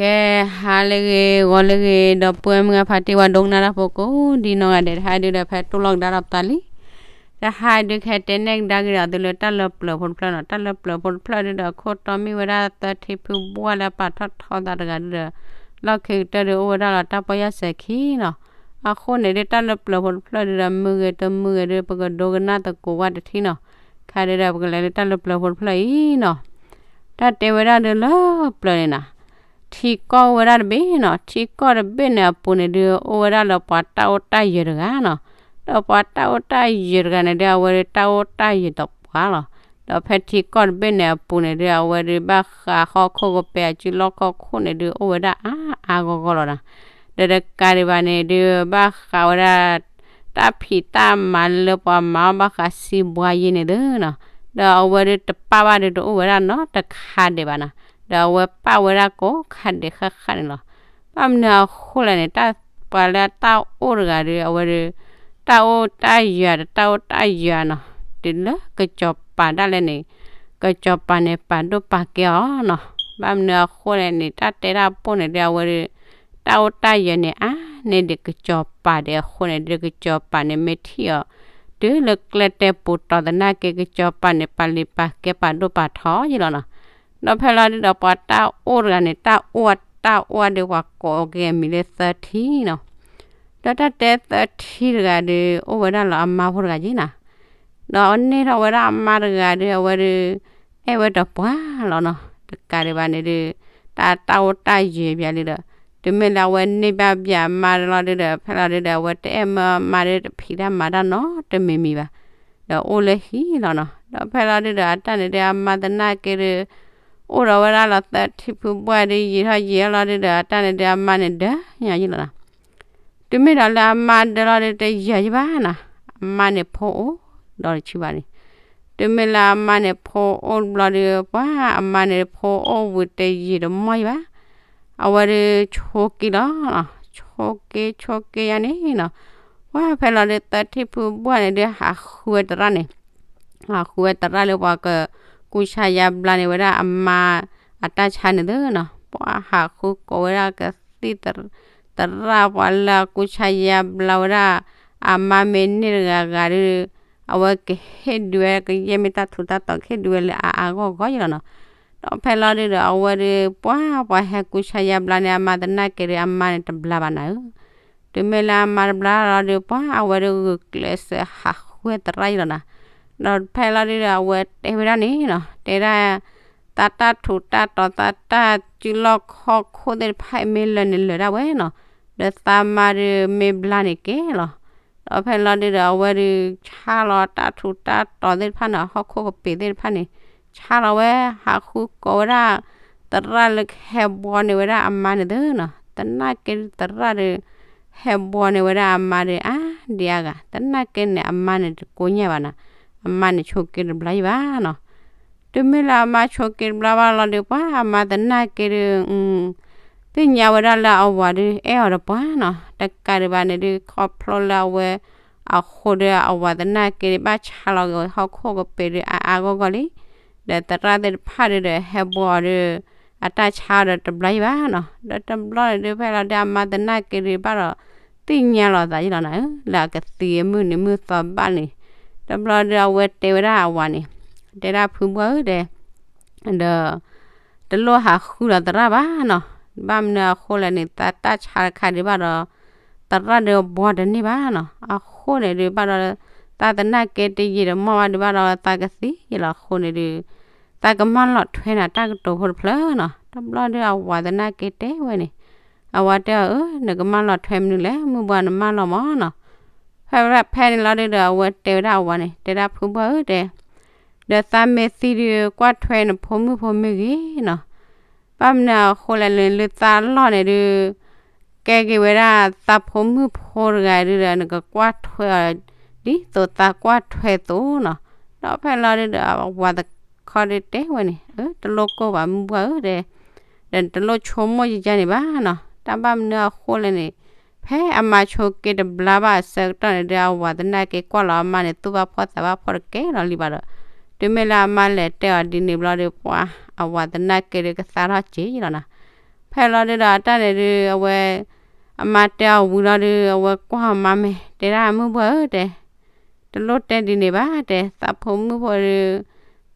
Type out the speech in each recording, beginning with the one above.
ကဲ ဟါလၢအဂ့ၤ ဂီၤလၢအဂ့ၤ ဒီပုၢ်ဝဲၢ်မုၢ်ဂၤဖါတံၢ်ဝဲဒိကနၣ်တၢ်ဖိကိးဒ်နီၢ်ဂၤဒဲး တဟါဒုဒီး ဖဲတိၢ်လီၤကဒါဒီးပသးလံ. တဟါဒု ကဟဲတဲနဲၣ်ကဒါက့ၤဒီးသုလၢတၢ်လၢပျၢၤဖိတဖျၢၣ်နီၤ. တၢ်လၢပျၢၤဖိတဖျၢၣ်ဒုဒီး ခိၣ်တီမ့ၢ်ဝဲဒၣ်သၢထံဖုဘှၢ်လၢပာ်ထီၣ်ထီသးတဂၤဒုဒီး လီၢ်ခံကတၢၢ်ဒု အိၣ်ဝဲဒၣ်လီၤတၢ်ပီၢ်ယၢ်စဲၤခံနီၤ. အဃိန့ၣ်ဒု တၢ်လၢပျၢၤဖိတဖျၢၣ်ဒုဒီး မုာ်ဂ့ၤတမုာ်ဂ့ၤဒု ပကဒိကနၣ်သကိးဝဲတထံၣ်နီၤ. ခဲဒုဒီး ပကလဲၤလၢတၢ်လၢပျၢၤဖိတဖျၢၣ်အံၤနီၤ. တၢ်တဲဝဲဒၣ်ဒုလၢပျၢၤန့ၣ်နီၤ, ထံကီၢ်အိၣ်ဝဲဒၣ်တဘ့ၣ်နီၤ. ထံကီၢ်တဘ့ၣ်န့ၣ်အပူၤန့ၣ်ဒု အိၣ်ဝဲဒၣ်လၢပှၤတၢ်အိၣ်တၢ်ယၢၤတဂၤနီၤ. ဒီးပှၤတၢ်အိၣ်တၢ်ယၢၤတဂၤန့ၣ်ဒု အဝဲဒုတၢ်အိၣ်တၢ်ယၢၤသပှၢ်လီၤ. ဒီးဖဲထံကီၢ်တဘ့ၣ်န့ၣ်အပူၤန့ၣ်ဒု အဝဲဒုဘၣ်ဃးဟီၣ်ခိၣ်ကပၤအစုလီၢ်ခီၣ်ခိၣ်န့ၣ်ဒု အိၣ်ဝဲဒၣ်အါအါဂီၢ်ဂီၢ်လီၤနီၤ. ဒီးတကးဒံးဘၣ်န့ၣ်ဒု ဘၣ်ဃးဝဲဒၣ် တၢ်ဖံးတၢ်မၤလၢပှၤမၤအီၣ်ဘၣ်ဃးစံးဘှါယ့န့ၣ်ဒုနီၤ. ဒီးအဝဲဒုတပာ်ဘၣ်ဒုတအိၣ်ဝဲဒၣ်နီတခါဒံးဘၣ်နီၤ. ဒီးအဝဲပာ်ဝဲဒၣ်ကိးခါဒံးဃၣ်ဃၣ်န့ၣ်လီၤ. ဘၣ်မနုၤအဃိလဲၣ်န့ၣ် တၢ်ပှၤလၢအတၢ်အိၣ်တဂၤဒု အဝဲဒု တၢ်အိၣ်တၢ်ယၢၤဒီးတၢ်အိၣ်တၢ်ယၢၤနီၤ. တုၤလၢကစီၤပၤဒၣ်လဲာ်န့ၣ် ကစီၤပၤန့ၣ်ပာ်ဒိၣ်ပာ်ကဲအီၤနီၤ. ဘၣ်မနုၤအဃိလဲၣ်န့ၣ် တၢ်တဲတၢ်ပိၢ်န့ၣ်ဒု အဝဲဒု တၢ်အိၣ်တၢ်ယၢၤန့ၣ် အါန့ၢ်ဒံးကစီၤပၤဒံးအဃိန့ၣ်ဒု ကစီၤပၤန့ၣ်မ့ၢ်ထံၣ်အီၤ တုၤလၢကျဲတဲပူၤတီၤသနာ်က့ ကစီၤပၤန့ၣ် ပာ်လုၢ်ပာ်ကဲပာ်ဒိၣ်ပာ်ထီအီၤယ့လီၤနီၤ. ဒီးဖဲလီၤဒုဒီးပှၤတၢ်အိၣ်တဂၤန့ၣ် တၢ်အိၣ်တၢ်အိၣ်ဒု ပှၤကိးက့ၤအမံၤလၢသၢထံနီၤ. ဒီးတၢ်တဲသၢထံတဂၤဒု အိၣ်ဝဲဒၣ်လၢအမါဖိတဂၤယ့နီၤ. ဒီးအန့ၢ်ထီၣ်ဝဲဒၣ်အမါတဂၤဒု အဝဲဒု အဲၣ်ဝဲတပှၢ်လီၤနီၤ. တကးဒံးဘၣ်န့ၣ်ဒု တၢ်တၢ်အိၣ်တၢ်ယၢၤဘၣ်လံဒီး တုၤမ့ၢ်လၢအဝဲန့ၢ်ဘၣ်ဘၣ်အမါလီၤဒုဒီး ဖဲလီၤဒုဒီး အဝဲတအဲၣ်မၢအမါဒု တဖံးတၢ်မၤတၢ်နီတမံၤမံၤဘၣ်. ဒီးအိၣ်လၢဟံၣ်လီၤနီၤ. ဒီးဖဲလီၤဒုဒီး အတၢ်န့ၣ်ဒု အမါသနာ်က့ဒု အိၣ်ဒီးဝဲဒၣ်လီၤသၢထံဖုဘှၢ်ဒု ယံာ်ထီၣ်ယံာ်လီၤဒုဒီး အတၢ်န့ၣ်ဒု အမါန့ၣ်ဒၢညါယ့လီၤနီၤ. တုၤမ့ၢ်ဒီးလၢအမါဒၢလီၤဒု တယၢၤယဘၣ်နီၤ. အမါန့ၣ်ဖိအိၣ်ဒီးတဆံဘၣ်န့ၣ်. တုၤမ့ၢ်လၢအမါန့ၣ်ဖိအိၣ်ဘျီဒု ပှၤအမါန့ၣ်ဖိအိၣ်ဝံၤတယံာ်တမီၢ်ယဘၣ်. အဝဲဒု ဆိးက့လီၤ. ဆိးက့ဆိးက့ယါန့ၣ်နီၤ. ပှၤဖဲလီၤဒု သၢထံဖုဘှၢ်န့ၣ်ဒု ဟးဃုဝဲသရၣ်န့ၣ် ဟးဃုဝဲသရၣ်လၢပှၤကကူစါယါဘျါန့ၢ်ဝဲဒၣ်အမါအတၢ်ဆါန့ၣ်သ့နီၤ. ပှၤဟးဃုကိးဝဲဒၣ်ကသံၣ်သရၣ်ပှၤလၢအကူစါယါဘျါဝဲဒၣ် အမါမ့ၢ်န့ၢ်တဂၤဂၤဒု အဝဲကဟ့ၣ်ဒုးဝဲ ကယဲၢ်မ့ၢ်တၢ်ထူးတၢ်တီၤ ကဟ့ၣ်ဒုးဝဲလၢအအါဂီၢ်ဂီၢ်ယ့လီၤနီၤ. ဒီးဖဲလီၤဒုဒီး အဝဲဒု ပှၤပှၤဟဲကူစါယါဘျါန့ၢ်အမါသနာ်က့ဒု အမါန့ၣ်တဘျါဘၣ်နၤဧၢ. တုၤမ့ၢ်လၢအမါတဘျါလီၤဒု ပှၤအဝဲဒုဂုာ်ကျဲးစၢးဟးဃုဝဲသရၣ်ယ့လီၤနီၤ. ဒီးဖဲလီၤဒုဒီး အဝဲတဲဝဲဒၣ်န့ၣ်နီၤ တဲဒၣ် သးတၢ်ထူးတၢ်တီၤ သးတၢ်စုလီၢ်ခီၣ်ခိၣ်သ့ၣ်တဖၣ်အံၤမ့ၢ်လၢာ်န့ၣ်လၢာ်ဒၣ်ဝဲနီၤ. ဒီးသးမါဒုမ့ၢ်ဘျါန့ၣ်ကဲလီၤ. ဒီးဖဲလီၤဒုဒီး အဝဲဒုဆါလီၤတၢ်ထူးတၢ်တီၤသ့ၣ်တဖၣ်န့ၣ် ဟီၣ်ခိၣ်ကပ့ၤသ့ၣ်တဖၣ်န့ၣ် ဆါလီၤဝဲ ဟးဃုကိးဝဲဒၣ် သရၣ်လၢကဟဲဘှီန့ၢ်ဝဲဒၣ်အမါန့ၣ်သ့နီၤ. သနာ်က့သရၣ်ဒု ဟဲဘှီန့ၢ်ဝဲဒၣ်အမါဒု အါဒံအါဂၤ သနာ်က့န့ၣ် အမါန့ၣ်တကိညၣ်ဘၣ်နီၤ. အမါန့ၣ်ဆိးက့တဘျါယံၤဘၣ်နီၤ. တုၤမ့ၢ်လၢအမါဆိးက့တဘျါဘၣ်လီၤဒုး ပှၤအမါသနာ်က့ဒုး သ့ၣ်ညါဝဲဒၣ်လၢအဝၤဒုး အဲၣ်အီၤတပှၢ်နီၤ. တကးဒံးဘၣ်န့ၣ်ဒုး ခီဖျိလၢအဝဲ အဃိဒီးအဝၤသနာ်က့ဒုး ဘၣ်ဆါလီၤက့ၤဟီၣ်ခိၣ်ကပ့ၤဒုး အါအါဂီၢ်ဂီၢ်လံ. ဒီးသရၣ်သ့ၣ်တဖၣ်ဒုးဒီး ဟဲဘှီအီၤဒုး အတၢ်ဆါအီၤဒီးတဘျါယံၤဘၣ်နီၤ. ဒီးတဘျီန့ၣ်ဒုး ဖဲလီၤဒုး အမါသနာ်က့ဒုး ဘၣ်ဒီးသ့ၣ်ညါလီၤသးယံၤလီၤနၤဧၢ လၢအကသံအမုၢ်နံၤမုၢ်သီဘၣ်န့ၣ်. တဘျီဒုး အဝဲတဲဝဲဒၣ်အဝၤန့ၣ် တဲဒၣ်ဖုဘှၢ်ဧၢ တဲ ဒီး တလိၣ်ဟးဃုဒီးသရၣ်ဘၣ်နီၤ. ဘၣ်မနုၤအဃိလဲၣ်န့ၣ် သးတၢ်ဆါတခါဒုးဘၣ်ဒီး သရၣ်ဒုးဘှီတန့ၢ်ဘၣ်နီၤ. အဃိန့ၣ်ဒုးဘၣ်ဒီး သးသနာ်က့တယံာ်တမီၢ်ဘၣ်ဒုး ဘၣ်ဒီးသးကသံယံၤလီၤ. အဃိန့ၣ်ဒုး သးကမၢလီၤထွဲနၤတၢ်ကတိၤဖိတဖျၢၣ်နီၤ. တဘျီဒုး အဝၤသနာ်က့တဲဝဲန့ၣ် အဝၤတဲအီၤ အၢ နကမၢလီၤထွဲမနုၤလဲၣ် မုၢ်ဘှီနမၢလီၤမၢ်နီၤ. ဖဲဖဲန့ၣ်လီၤဒုးဒီး အဝဲတဲဝဲဒၣ်အဝၤန့ၣ် တဲဒၣ်ဖုဘှၢ်ဧၢ တဲ ဒီးသးမ့ၢ်သံဒုး ကွၢ်ထွဲနဖိမုၣ်ဖိမ့ၢ်ဂ့ၤနီၤ. ဘၣ်မနုၤအဃိလဲၣ်န့ၣ် လၢသးလီၢ်န့ၣ်ဒုး ကဲက့ၤဝဲဒၣ်သးဖိမုၣ်ဖိတဂၤဒုးဒီး နကကွၢ်ထွဲအီၤ ဒ်သိးသးကွၢ်ထွဲအသိးနီၤ. ဒီးဖဲလီၤဒုးဒီး အဝၤတခီဒုးတဲဝဲန့ၣ် အၢ တလိၣ်ကိၢ်ဘၣ်မုၢ်ဘှၢ်ဧၢ တဲ ဒီးတလိၣ်ဆိကမိၣ်ယယါန့ၣ်ဘၣ်နီၤ. တၢ်ဘၣ်မနုၤအဃိလဲၣ်န့ၣ် ဖဲအမါဆိးက့တဘျါဘၣ်အဆၢကတီၢ်န့ၣ်ဒုး အဝၤသနာ်က့ကွၢ်လီၤအမါန့ၣ် သူၣ်ဘၣ်ဖှီၣ်သးဘၣ်ဖှီၣ်တကဲလီၤလံဘၣ်ဒီး တုၤမ့ၢ်လၢအမါလဲၤတဲအီၤဒ်န့ၣ်ဘျီဒုး ပှၤအဝၤသနာ်က့ဒုးကသါထီၣ်စ့ၢ်ကီးလီၤနၤ. ဖဲလီၤဒုဒီးအတၢ်န့ၣ်ဒုး အဝဲ အမါတဲအီၤဝံၤလီၤဒုး အဝဲကွၢ်အမါမဲာ် တဲဒၣ်မုၢ်ပှၢ်ဧၢ တဲ တလိၣ်တဲဒ်န့ၣ်ဘၣ် တဲ သးဖိမုၣ်ဖိဒုး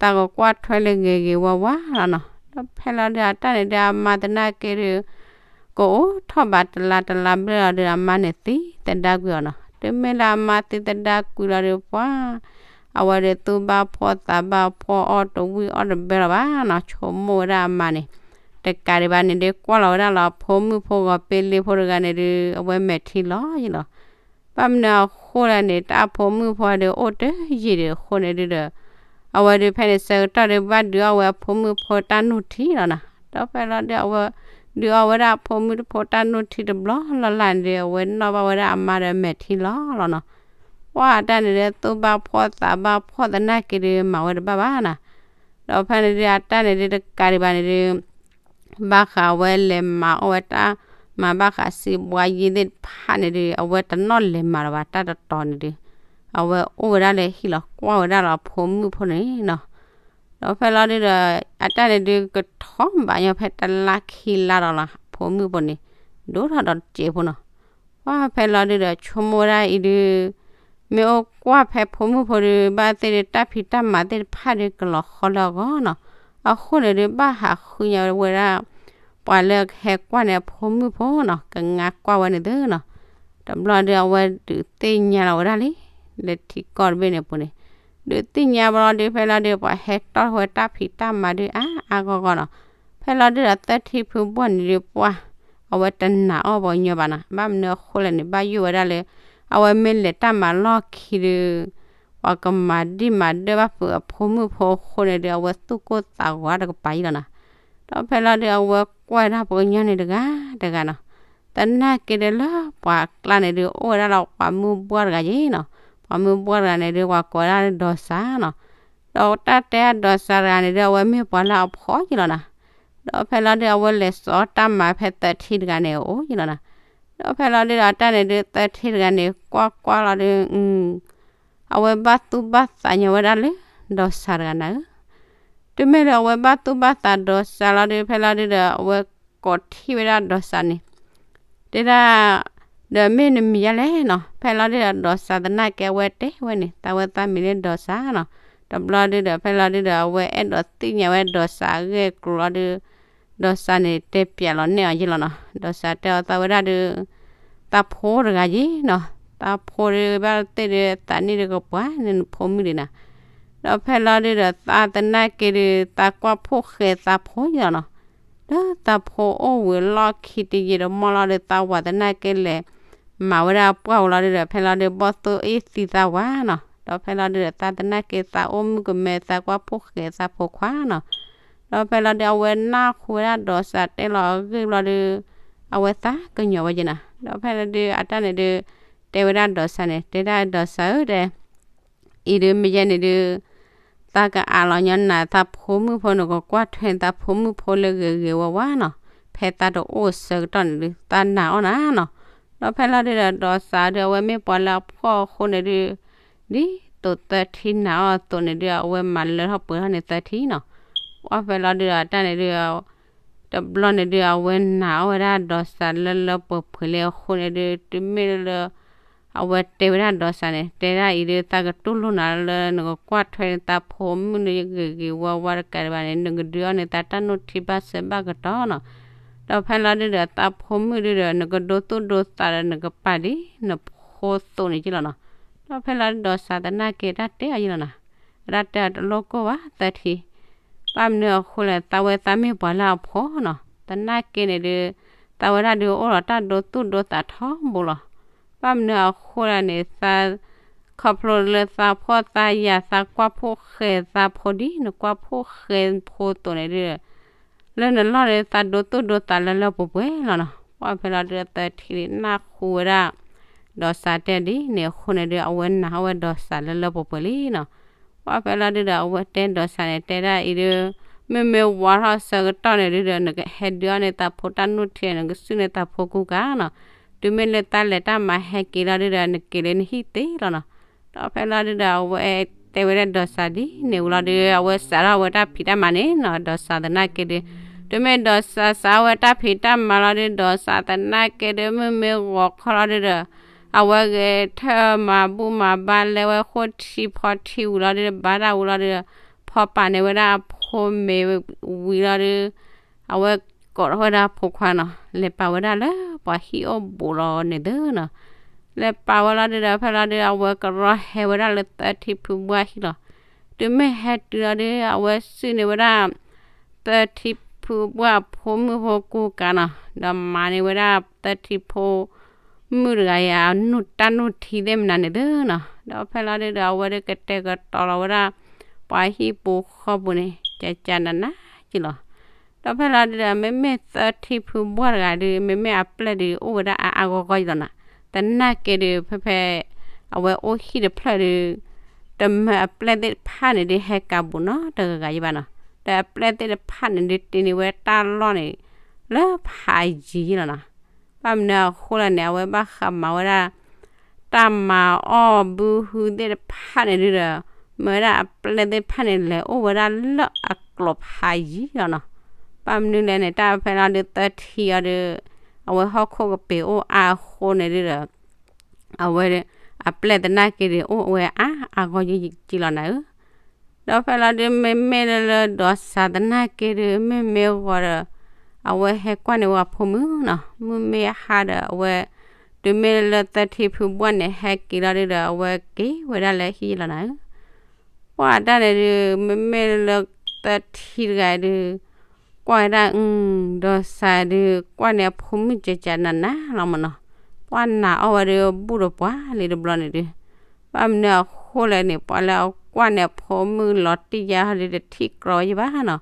သးကကွၢ်ထွဲလၢဂ့ၤဂ့ၤဝါဝါလီၤနီၤ. ဒီးဖဲလီၤဒုးအတၢ်န့ၣ်ဒုး အမါသနာ်က့ဒုး ကအိၣ်ထီၣ်ဘၣ်တလါတလါဘျဲၣ်လီၤဒုး အမါန့ၣ်သံသဒၣ်ကွံာ်အီၤနီၤ. တုၤမ့ၢ်လၢအမါသံသဒၣ်ကွံာ်လီၤဒုး ပှၤ အဝဲဒုးသူၣ်ဘၣ်ဖှီၣ်သးဘၣ်ဖှီၣ် အီၣ်တဝံၣ်အီၣ်တဘဲလီၤဘၣ်နီၤ. ဆိကမိၣ်ဝဲဒၣ်အမါန့ၣ် တကးဒံးဘၣ်န့ၣ်ဒုး ကွၢ်လီၤဝဲဒၣ်လီၤ အဖိမုၣ်ဖိဂီၤပ့လ့ဖိတဂၤန့ၣ်ဒုး အဝဲမဲာ်ထံလီၤယံလီၤ. ဘၣ်မနုၤအဃိလဲၣ်န့ၣ် တၢ်အဖိမုၣ်ဖိဒုးအိၣ်တယံာ်ဒံးအဃိန့ၣ်ဒုဒီး အဝဲဒုးဖဲန့ၣ်ဆၢကတီၢ်ဒုး ဘၣ်ဒုးအီၣ်ဝဲအဖိမုၣ်ဖိတၢ်နူၢ်ထံလီၤနီၤ. ဒီးဖဲလီၤဒုးအဝဲ ဒုးအီၣ်ဝဲဒၣ်အဖိမုၣ်ဖိတၢ်နူၢ်ထံတဘျီလီၤလၢ်န့ၣ်ဒုး အဝဲနီၣ်ဘၣ်ဝဲဒၣ်အမါဒီးမဲာ်ထံလီၤလီၤနီၤ. ပှၤအတၢ်န့ၣ်ဒုး သူၣ်ဘၣ်ဖှီၣ်သးဘၣ်ဖှီၣ်သနာ်က့ဒုး မၤဝဲတဘၣ်ဘၣ်နီၤ. ဒီးဖဲန့ၣ်ဒုးအတၢ်န့ၣ်ဒုးတကးဒံးဘၣ်န့ၣ်ဒုး ဘၣ်ဃးအဝဲလဲၤမၤအီၣ်ဝဲတၢ်မၤဘၣ်ဃးစံးဘှါယ့သ့ၣ်တဖၣ်န့ၣ်ဒုး အဝဲတနီၣ်လဲၤမၤလၢၤဘၣ် တၢ်တတီၤန့ၣ်ဒုး အဝဲအိၣ်ဝဲဒၣ်လၢဟံၣ်လီၤ ကွၢ်ဝဲဒၣ်လီၤအဖိမုၣ်ဖိန့ၣ်နီၤ. ဒီးဖဲလီၤဒုဒီး အတၢ်န့ၣ်ဒုးကထီၣ်ဘၣ်ညီဖဲတလါခံလါဒီးလီၤ အဖိမုၣ်ဖိန့ၣ် ဒိၣ်ထီၣ်ဒီးတစဲးဖိနီၤ. ပှၤဖဲလီၤဒုဒီး ဆိကမိၣ်ဝဲဒၣ်အံၤဒုး မ့ၢ်အိၣ်ကွၢ်ဖဲဖိမုၣ်ဖိဒုး ဘၣ်သ့ၣ်ဒုး တၢ်ဖံးတၢ်မၤသ့ၣ်တဖၣ်ဒုးကလီၤဃီလၢအဂီၢ်နီၤ. အဃိန့ၣ်ဒုး ဘၣ်ဟးဃုညါဝဲဒၣ် ပှၤလၢဟဲကွၢ်န့ၣ်အဖိမုၣ်ဖိနီၤ ကငါကွၢ်ဝဲန့ၣ်သုနီၤ. တဘျီဒုးအဝဲဒုးသ့ၣ်ညါလီၤဝဲဒၣ်လံ လၢထံကီၢ်တဘ့ၣ်န့ၣ်အပူၤန့ၣ် ဒုးသ့ၣ်ညါဘၣ်လီၤဒုးဖဲလီၤဒုး ပှၤဟဲတီၢ်ဝဲတၢ်ဖံးတၢ်မၤဒုးအါအါဂီၢ်ဂီၢ်နီၤ. ဖဲလီၤဒုဒီးသၢထံဖုဘီၣ်န့ၣ်ဒုးပှၤ အဝဲတနာ်အီၣ်ပှၤကညီဘၣ်နီၤ. ဘၣ်မနုၤအဃိလဲၣ်န့ၣ် ဘၣ်ယိၣ်ဝဲဒၣ်လၢ အဝဲမ့ၢ်လဲၤတၢ်မၤလီၢ်ခံဒုး ပှၤကမၤဒံၣ်မၤဒၢၣ်ဘၣ်ဖုးအဖိမုၣ်ဖိအဃိန့ၣ်ဒုး အဝဲသူၣ်ကိၢ်သးဂီၤတကပၤယံလီၤနီၤ. ဒီးဖဲလီၤဒုးအဝဲကွၢ်ဝဲဒၣ်ပှၤကညီန့ၣ်တဂၤတဂၤနီၤ. သနာ်က့ဒုးလၢပှၤကျါန့ၣ်ဒုး အိၣ်ဝဲဒၣ်လီၤပှၤမုၢ်ဘှီၣ်တဂၤယံနီၤ. ပှၤမုၢ်ဘှီၣ်တဂၤန့ၣ်ဒုး ပှၤကိးဝဲဒၣ်လၢဒီးစၢ်နီၤ. ဒီးတၢ်တဲအဒီးစၢ်တဂၤန့ၣ်ဒုး အဝဲမ့ၢ်ပှၤလၢအဖှီၣ်ယံလီၤနီၤ. ဒီးဖဲလီၤဒုးအဝဲလဲၤစိာ်တၢ်မၤဖဲသၢထံတဂၤန့ၣ်အအိၣ်ယံလီၤနီၤ. ဒီးဖဲလီၤဒုဒီးတၢ်န့ၣ်ဒုး သၢထံတဂၤန့ၣ် ကွၢ်ကွၢ်လီၤဒုး အဝဲဘၣ်သူၣ်ဘၣ်သးညီဝဲဒၣ်လၢ ဒီးစၢ်တဂၤနၤဧၢ. တုၤမ့ၢ်လၢအဝဲဘၣ်သူၣ်ဘၣ်သးဒီးစၢ်လီၤဒုး ဖဲလီၤဒုဒီး အဝဲကိးထံၣ်ဝဲဒၣ်ဒီးစၢ်န့ၣ် တဲဒၣ် ဒီးမ့ၢ်နမံၤယါလဲၣ်နီၤ. ဖဲလီၤဒုဒီးဒီးစၢ်သနာ်က့အဝဲတဲဝဲန့ၣ် သးဝဲသးမံၤလၢဒီးစၢ်နီၤ. တဘျီဒုဒီး ဖဲလီၤဒုဒီး အဝဲအဲၣ်ဒိးသ့ၣ်ညါဝဲဒီးစၢ်အဂ့ၢ်အကျိၤလီၤဒုး ဒီးစၢ်န့ၣ်တဲပျးလီၤနဲၣ်အီၤယံလီၤနီၤ. ဒီးစၢ်တဲအီၤသးဝဲဒၣ်ဒုး သးဖိတဂၤယံနီၤ. သးဖိဒုးဘၣ်သ့ၣ်ဒုး သးနံၣ်ဒုးကပှၢ်န့ၣ်နဖိမုၣ်ဒံးနၤ. ဒီးဖဲလီၤဒုဒီးသးသနာ်က့ဒုး သးကွၢ်ဖိၣ်ဃဲသးဖိယံလီၤနီၤ. လၢသးဖိအိၣ်ဝံၤလီၢ်ခံတယံာ်တမီၢ်လီၤဒုး သးဝၤသနာ်က့လဲၤ မၤဝဲဒၣ်ပှၢ်ဝံၤလီၤဒုဒီး ဖဲလီၤဒုးဘီၣ်သိၣ်အ့ၣ်သံသးဝၤနီၤ. ဒီးဖဲလီၤဒုဒီးသးသနာ်က့သးအိၣ်မုၣ်ကမဲ သးကွၢ်ဖိၣ်ဃဲသးဖိခွါနီၤ. ဒီးဖဲလီၤဒုးအဝဲနၢ်ဟူဝဲဒၣ်ဒီးစၢ်တဲလီၤအဂ့ၢ်ဘျီဒုး အဝဲသးကညီၤဝဲယံနၤ. ဒီးဖဲလီၤဒုးအတၢ်န့ၣ်ဒုး တဲဝဲဒၣ်ဒီးစၢ်န့ၣ် တဲဒၣ်ဒီးစၢ်ဧၢ တဲ အံၤဒုးမ့ၢ်ယဲန့ၣ်ဒုး သးကအးလီၤညီနၤ သးဖိမုၣ်ဖိန့ၣ် ကကွၢ်ထွဲန့ၣ် သးဖိမုၣ်ဖိလၢဂ့ၤဂ့ၤဝါဝါနီၤ, ဖဲသးတအိၣ်ဆၢကတီၢ်န့ၣ်ဒုး သးနာ်အီၣ်နၤနီၤ. ဒီးဖဲလီၤဒုးဒီး ဒီးစးဒုး အဝဲမ့ၢ်ပှၤလၢအဖှီၣ်အဃိန့ၣ်ဒုး ဒ်သိးသၢထံနာ်အီၣ်အသိးန့ၣ်ဒုး အဝဲမၤလၢထီၣ်ပှဲၤထီၣ်န့ၣ်သၢထံနီၤ. ပှၢ်ဖဲလီၤဒုးဒီး အတၢ်န့ၣ်ဒုး တဘျီန့ၣ်ဒုး အဝဲနာ်အီၣ်ဝဲဒၣ်ဒီးစးလၢလၢပှဲၤပှဲၤလံအဃိန့ၣ်ဒုး တုၤမ့ၢ်လၢ အဝဲတဲဝဲဒၣ်ဒီးစးန့ၣ် တဲဒၣ်အံၤဒုး သးကတူၢ်လိာ်နၤလၢနကကွၢ်ထွဲန့ၣ် သးဖိမုၣ်န့ၣ်ဂ့ၤဂ့ၤဝါဝါတကးဒံးဘၣ်န့ၣ် နကဒုးအီၣ်န့ၢ်သးတၢ်နုၢ်ထံဘၣ်ဆၢဘၣ်ကတီၢ်နီၤ. ဒီးဖဲလီၤဒုးဒီး သးဖိမုၣ်ဒုးဒီး နကဒိသူၣ်ဒိသးဒီးနကပာ်ဒ်နဖိသိးန့ၣ်က့လီၤနီၤ. ဒီးဖဲလီၤဒုးဒီးစးသနာ်က့တၢ်တဲအီၤယံလီၤနီၤ. အတၢ်တဲအီၤတလိၣ်ကိၢ်ဘၣ်သၢထံ ဘၣ်မနုၤအဃိလဲၣ် သးဝဲသးမ့ၢ်ပှၤလၢအဖှီၣ်နီၤ, သနာ်က့န့ၣ်ဒုး သးဝဲဒၣ်ဒုးအိၣ်ဒီးတၢ်ဒိသူၣ်ဒိသးထီဘိလီၤ. ဘၣ်မနုၤအဃိလဲၣ်န့ၣ် သး ခီဖျိလၢသးဖှီၣ်သးယာ် သးကွၢ်ဖိၣ်ဃဲသးဖိဒ်နကွၢ်ဖိၣ်ဃဲဖိသိးန့ၣ်ဒုး လၢနလီၢ်န့ၣ် သးဒိသူၣ်ဒိသးလၢလၢပှဲၤပှဲၤလီၤနီၤ. ပှၢ်ဖဲလီၤဒုးဒီးသၢထံနၢ်ဟူဝဲဒၣ် ဒီးစးတဲဒ်န့ၣ်အဃိန့ၣ်ဒုး အဝဲနာ်အီၣ်ဝဲဒီးစးလၢလၢပှဲၤပှဲၤလံနီၤ. ပှၢ်ဖဲလီၤဒုးဒီး အဝဲတဲဒီးစးန့ၣ် တဲဒၣ်အံၤဒုး မ့မ့ၢ်ဝါထီၣ်ဆၢကတီၢ်န့ၣ်ဒုးဒီး နကဟဲဒုးအီၣ်န့ၢ်သးဖိတၢ်နုၢ်ထံ နကစုၣ်န့ၢ်သးဖိကူကၤနီၤ. တုၤမ့ၢ်လၢတၢ်လဲၤတၢ်မၤဟဲက့ၤလီၤဒုးဒီး နက့ၤလၢနဟံၣ်သ့လီၤနီၤ. ဒီးဖဲလီၤဒုးဒီး အဝဲတဲဝဲဒၣ်ဒီးစးဒ်န့ၣ်ဝံၤလီၤဒုး အဝဲစးထီၣ်ဝဲတၢ်ဖံးတၢ်မၤန့ၣ်နီၤ. ဒီးစးသနာ်က့ဒုး တုၤမ့ၢ်ဒီးစးစးဝဲတၢ်ဖံးတၢ်မၤလီၤဒုး ဒီးစးသနာ်က့ဒုး မုၢ်မ့ၢ်ဂီၤခီလီၤဒုးဒီး အဝဲဂဲၤထၢၣ်မၤဘူၣ်မၤဘါလဲဝဲဃိထံဖီထံဝံၤလီၤဒုး ဘါတၢ်ဝံၤလီၤဒုးဒီး ဖီပာ်န့ၢ်ဝဲဒၣ်အဖိမ့ၢ်ဝံၤလီၤဒုး အဝဲကိးထီၣ်ဝဲဒၣ်အဖိခွါနီၤ လဲၤပာ်ဝဲဒၣ်လၢပှၤဟံၣ်အိၣ်ဘူးလီၤန့ၣ်သုနီၤ. လဲၤပာ်ဝဲလီၤဒုးဒီး ဖဲလီၤဒုး အဝဲကရီဟဲဝဲဒၣ်လၢသၢထံဖုဘှၢ်ဟံၣ်လီၤ. တုၤမ့ၢ်ဟဲတုၤလီၤဒုး အဝဲစုၣ်န့ၢ်ဝဲဒၣ် သၢထံဖုဘှၢ်အဖိမုၣ်ဖိကိးကးနီၤ ဒီးမၤန့ၢ်ဝဲဒၣ်သၢထံဖိမုၣ်တဂၤအံၤ အနူၢ်တၢ်နူၢ်ထံသ့ၣ်မနုၤန့ၣ်သုနီၤ. ဒီးဖဲလီၤဒုးဒီး အဝဲဒုးကတဲာ်ကတီၤလီၤဝဲဒၣ် ပှၤဟံၣ်ပူၤဃီပူၤန့ၣ် ကကနးနးက့လီၤ. ဒီးဖဲလီၤဒုးဒီး မ့မ့ၢ်သၢထံဖုဘှၢ်တဂၤဒုး မ့မ့ၢ်အပျဲၢ်ဒုးအိၣ်ဝဲဒၣ်အါအါဂီၢ်ဂီၢ်ယလီၤနီၤ. သနာ်က့ဒုး ဖဲဖဲ အဝဲအိၣ်ဟံၣ်တဖျၢၣ်ဒုး တမၢအပျဲၢ်သ့ၣ်တဖၣ်န့ၣ်ဒုး ဟဲကးဘူးနီတဂၤဂၤယဘၣ်နီၤ. ဒီးအပျဲၢ်သ့ၣ်တဖၣ်န့ၣ်ဒုး တ့န့ၢ်ဝဲတၢ်လီၢ်န့ၣ် လၢဖးယံၤယလီၤနီၤ. ဘၣ်မနုၤအဃိလဲၣ်န့ၣ် အဝဲဘၣ်ဃးမၤဝဲဒၣ် တၢ်မၤအီၣ်ဘုဟုသ့ၣ်တဖၣ်န့ၣ်ဒုးဒီး မၢဝဲဒၣ်အပျဲၢ်သ့ၣ်တဖၣ်န့ၣ် လဲၤအိၣ်ဝဲဒၣ်လၢအကျိာ်ဖးယံၤလီၤနီၤ. ဘၣ်မနုၤလဲၣ်န့ၣ် တၢ်ဖဲလီၤဒုးသၢထံအီၤဒုး အဝဲဟီၣ်ခိၣ်ကပ့ၤအိၣ်အါအဃိန့ၣ်ဒုးဒီး အဝဲ အပျဲၢ်သနာ်က့ဒုး အိၣ်ဝဲအါအါဂီၢ်ယလီၤနၤဧၢ. ဒီးဖဲလီၤဒုး မ့မ့ၢ်လၢလၢဒီးစးသနာ်က့ဒုး မ့မ့ၢ်ဂီၤဒီး အဝဲဟဲကွၢ်န့ၢ်ဝဲအဖိမုၣ်နီၤ. မုၢ်မ့ၢ်ဟါဒီးအဝဲ တုၤမ့ၢ်လၢသၢထံဖုဘှၢ်န့ၣ် ဟဲက့ၤလီၤဒုးဒီး အဝဲက့ၤဝဲဒၣ်လၢဟံၣ်ယလီၤနၤဧၢ. ပှၤတၢ်န့ၣ်ဒုး မ့မ့ၢ်လၢသၢထံတဂၤဒုး ကွၢ်ဝဲဒၣ် ဒီးစးဒုး ကွၢ်န့ၢ်အဖိမုၣ်ကကနးနးလီၤမးနီၤ. ပှၤနာ်အီၣ်ဝဲဒုး ဘူၣ်ဒီးပှၤလံတဘျီန့ၣ်ဒုး ဘၣ်မနုၤအဃိလဲၣ်န့ၣ် ပှၤလၢအကွၢ်န့ၢ်အဖိမုၣ်လီၤတံၢ်ယါဟီဒုး တထံၣ်ကြီယဘၣ်နီၤ.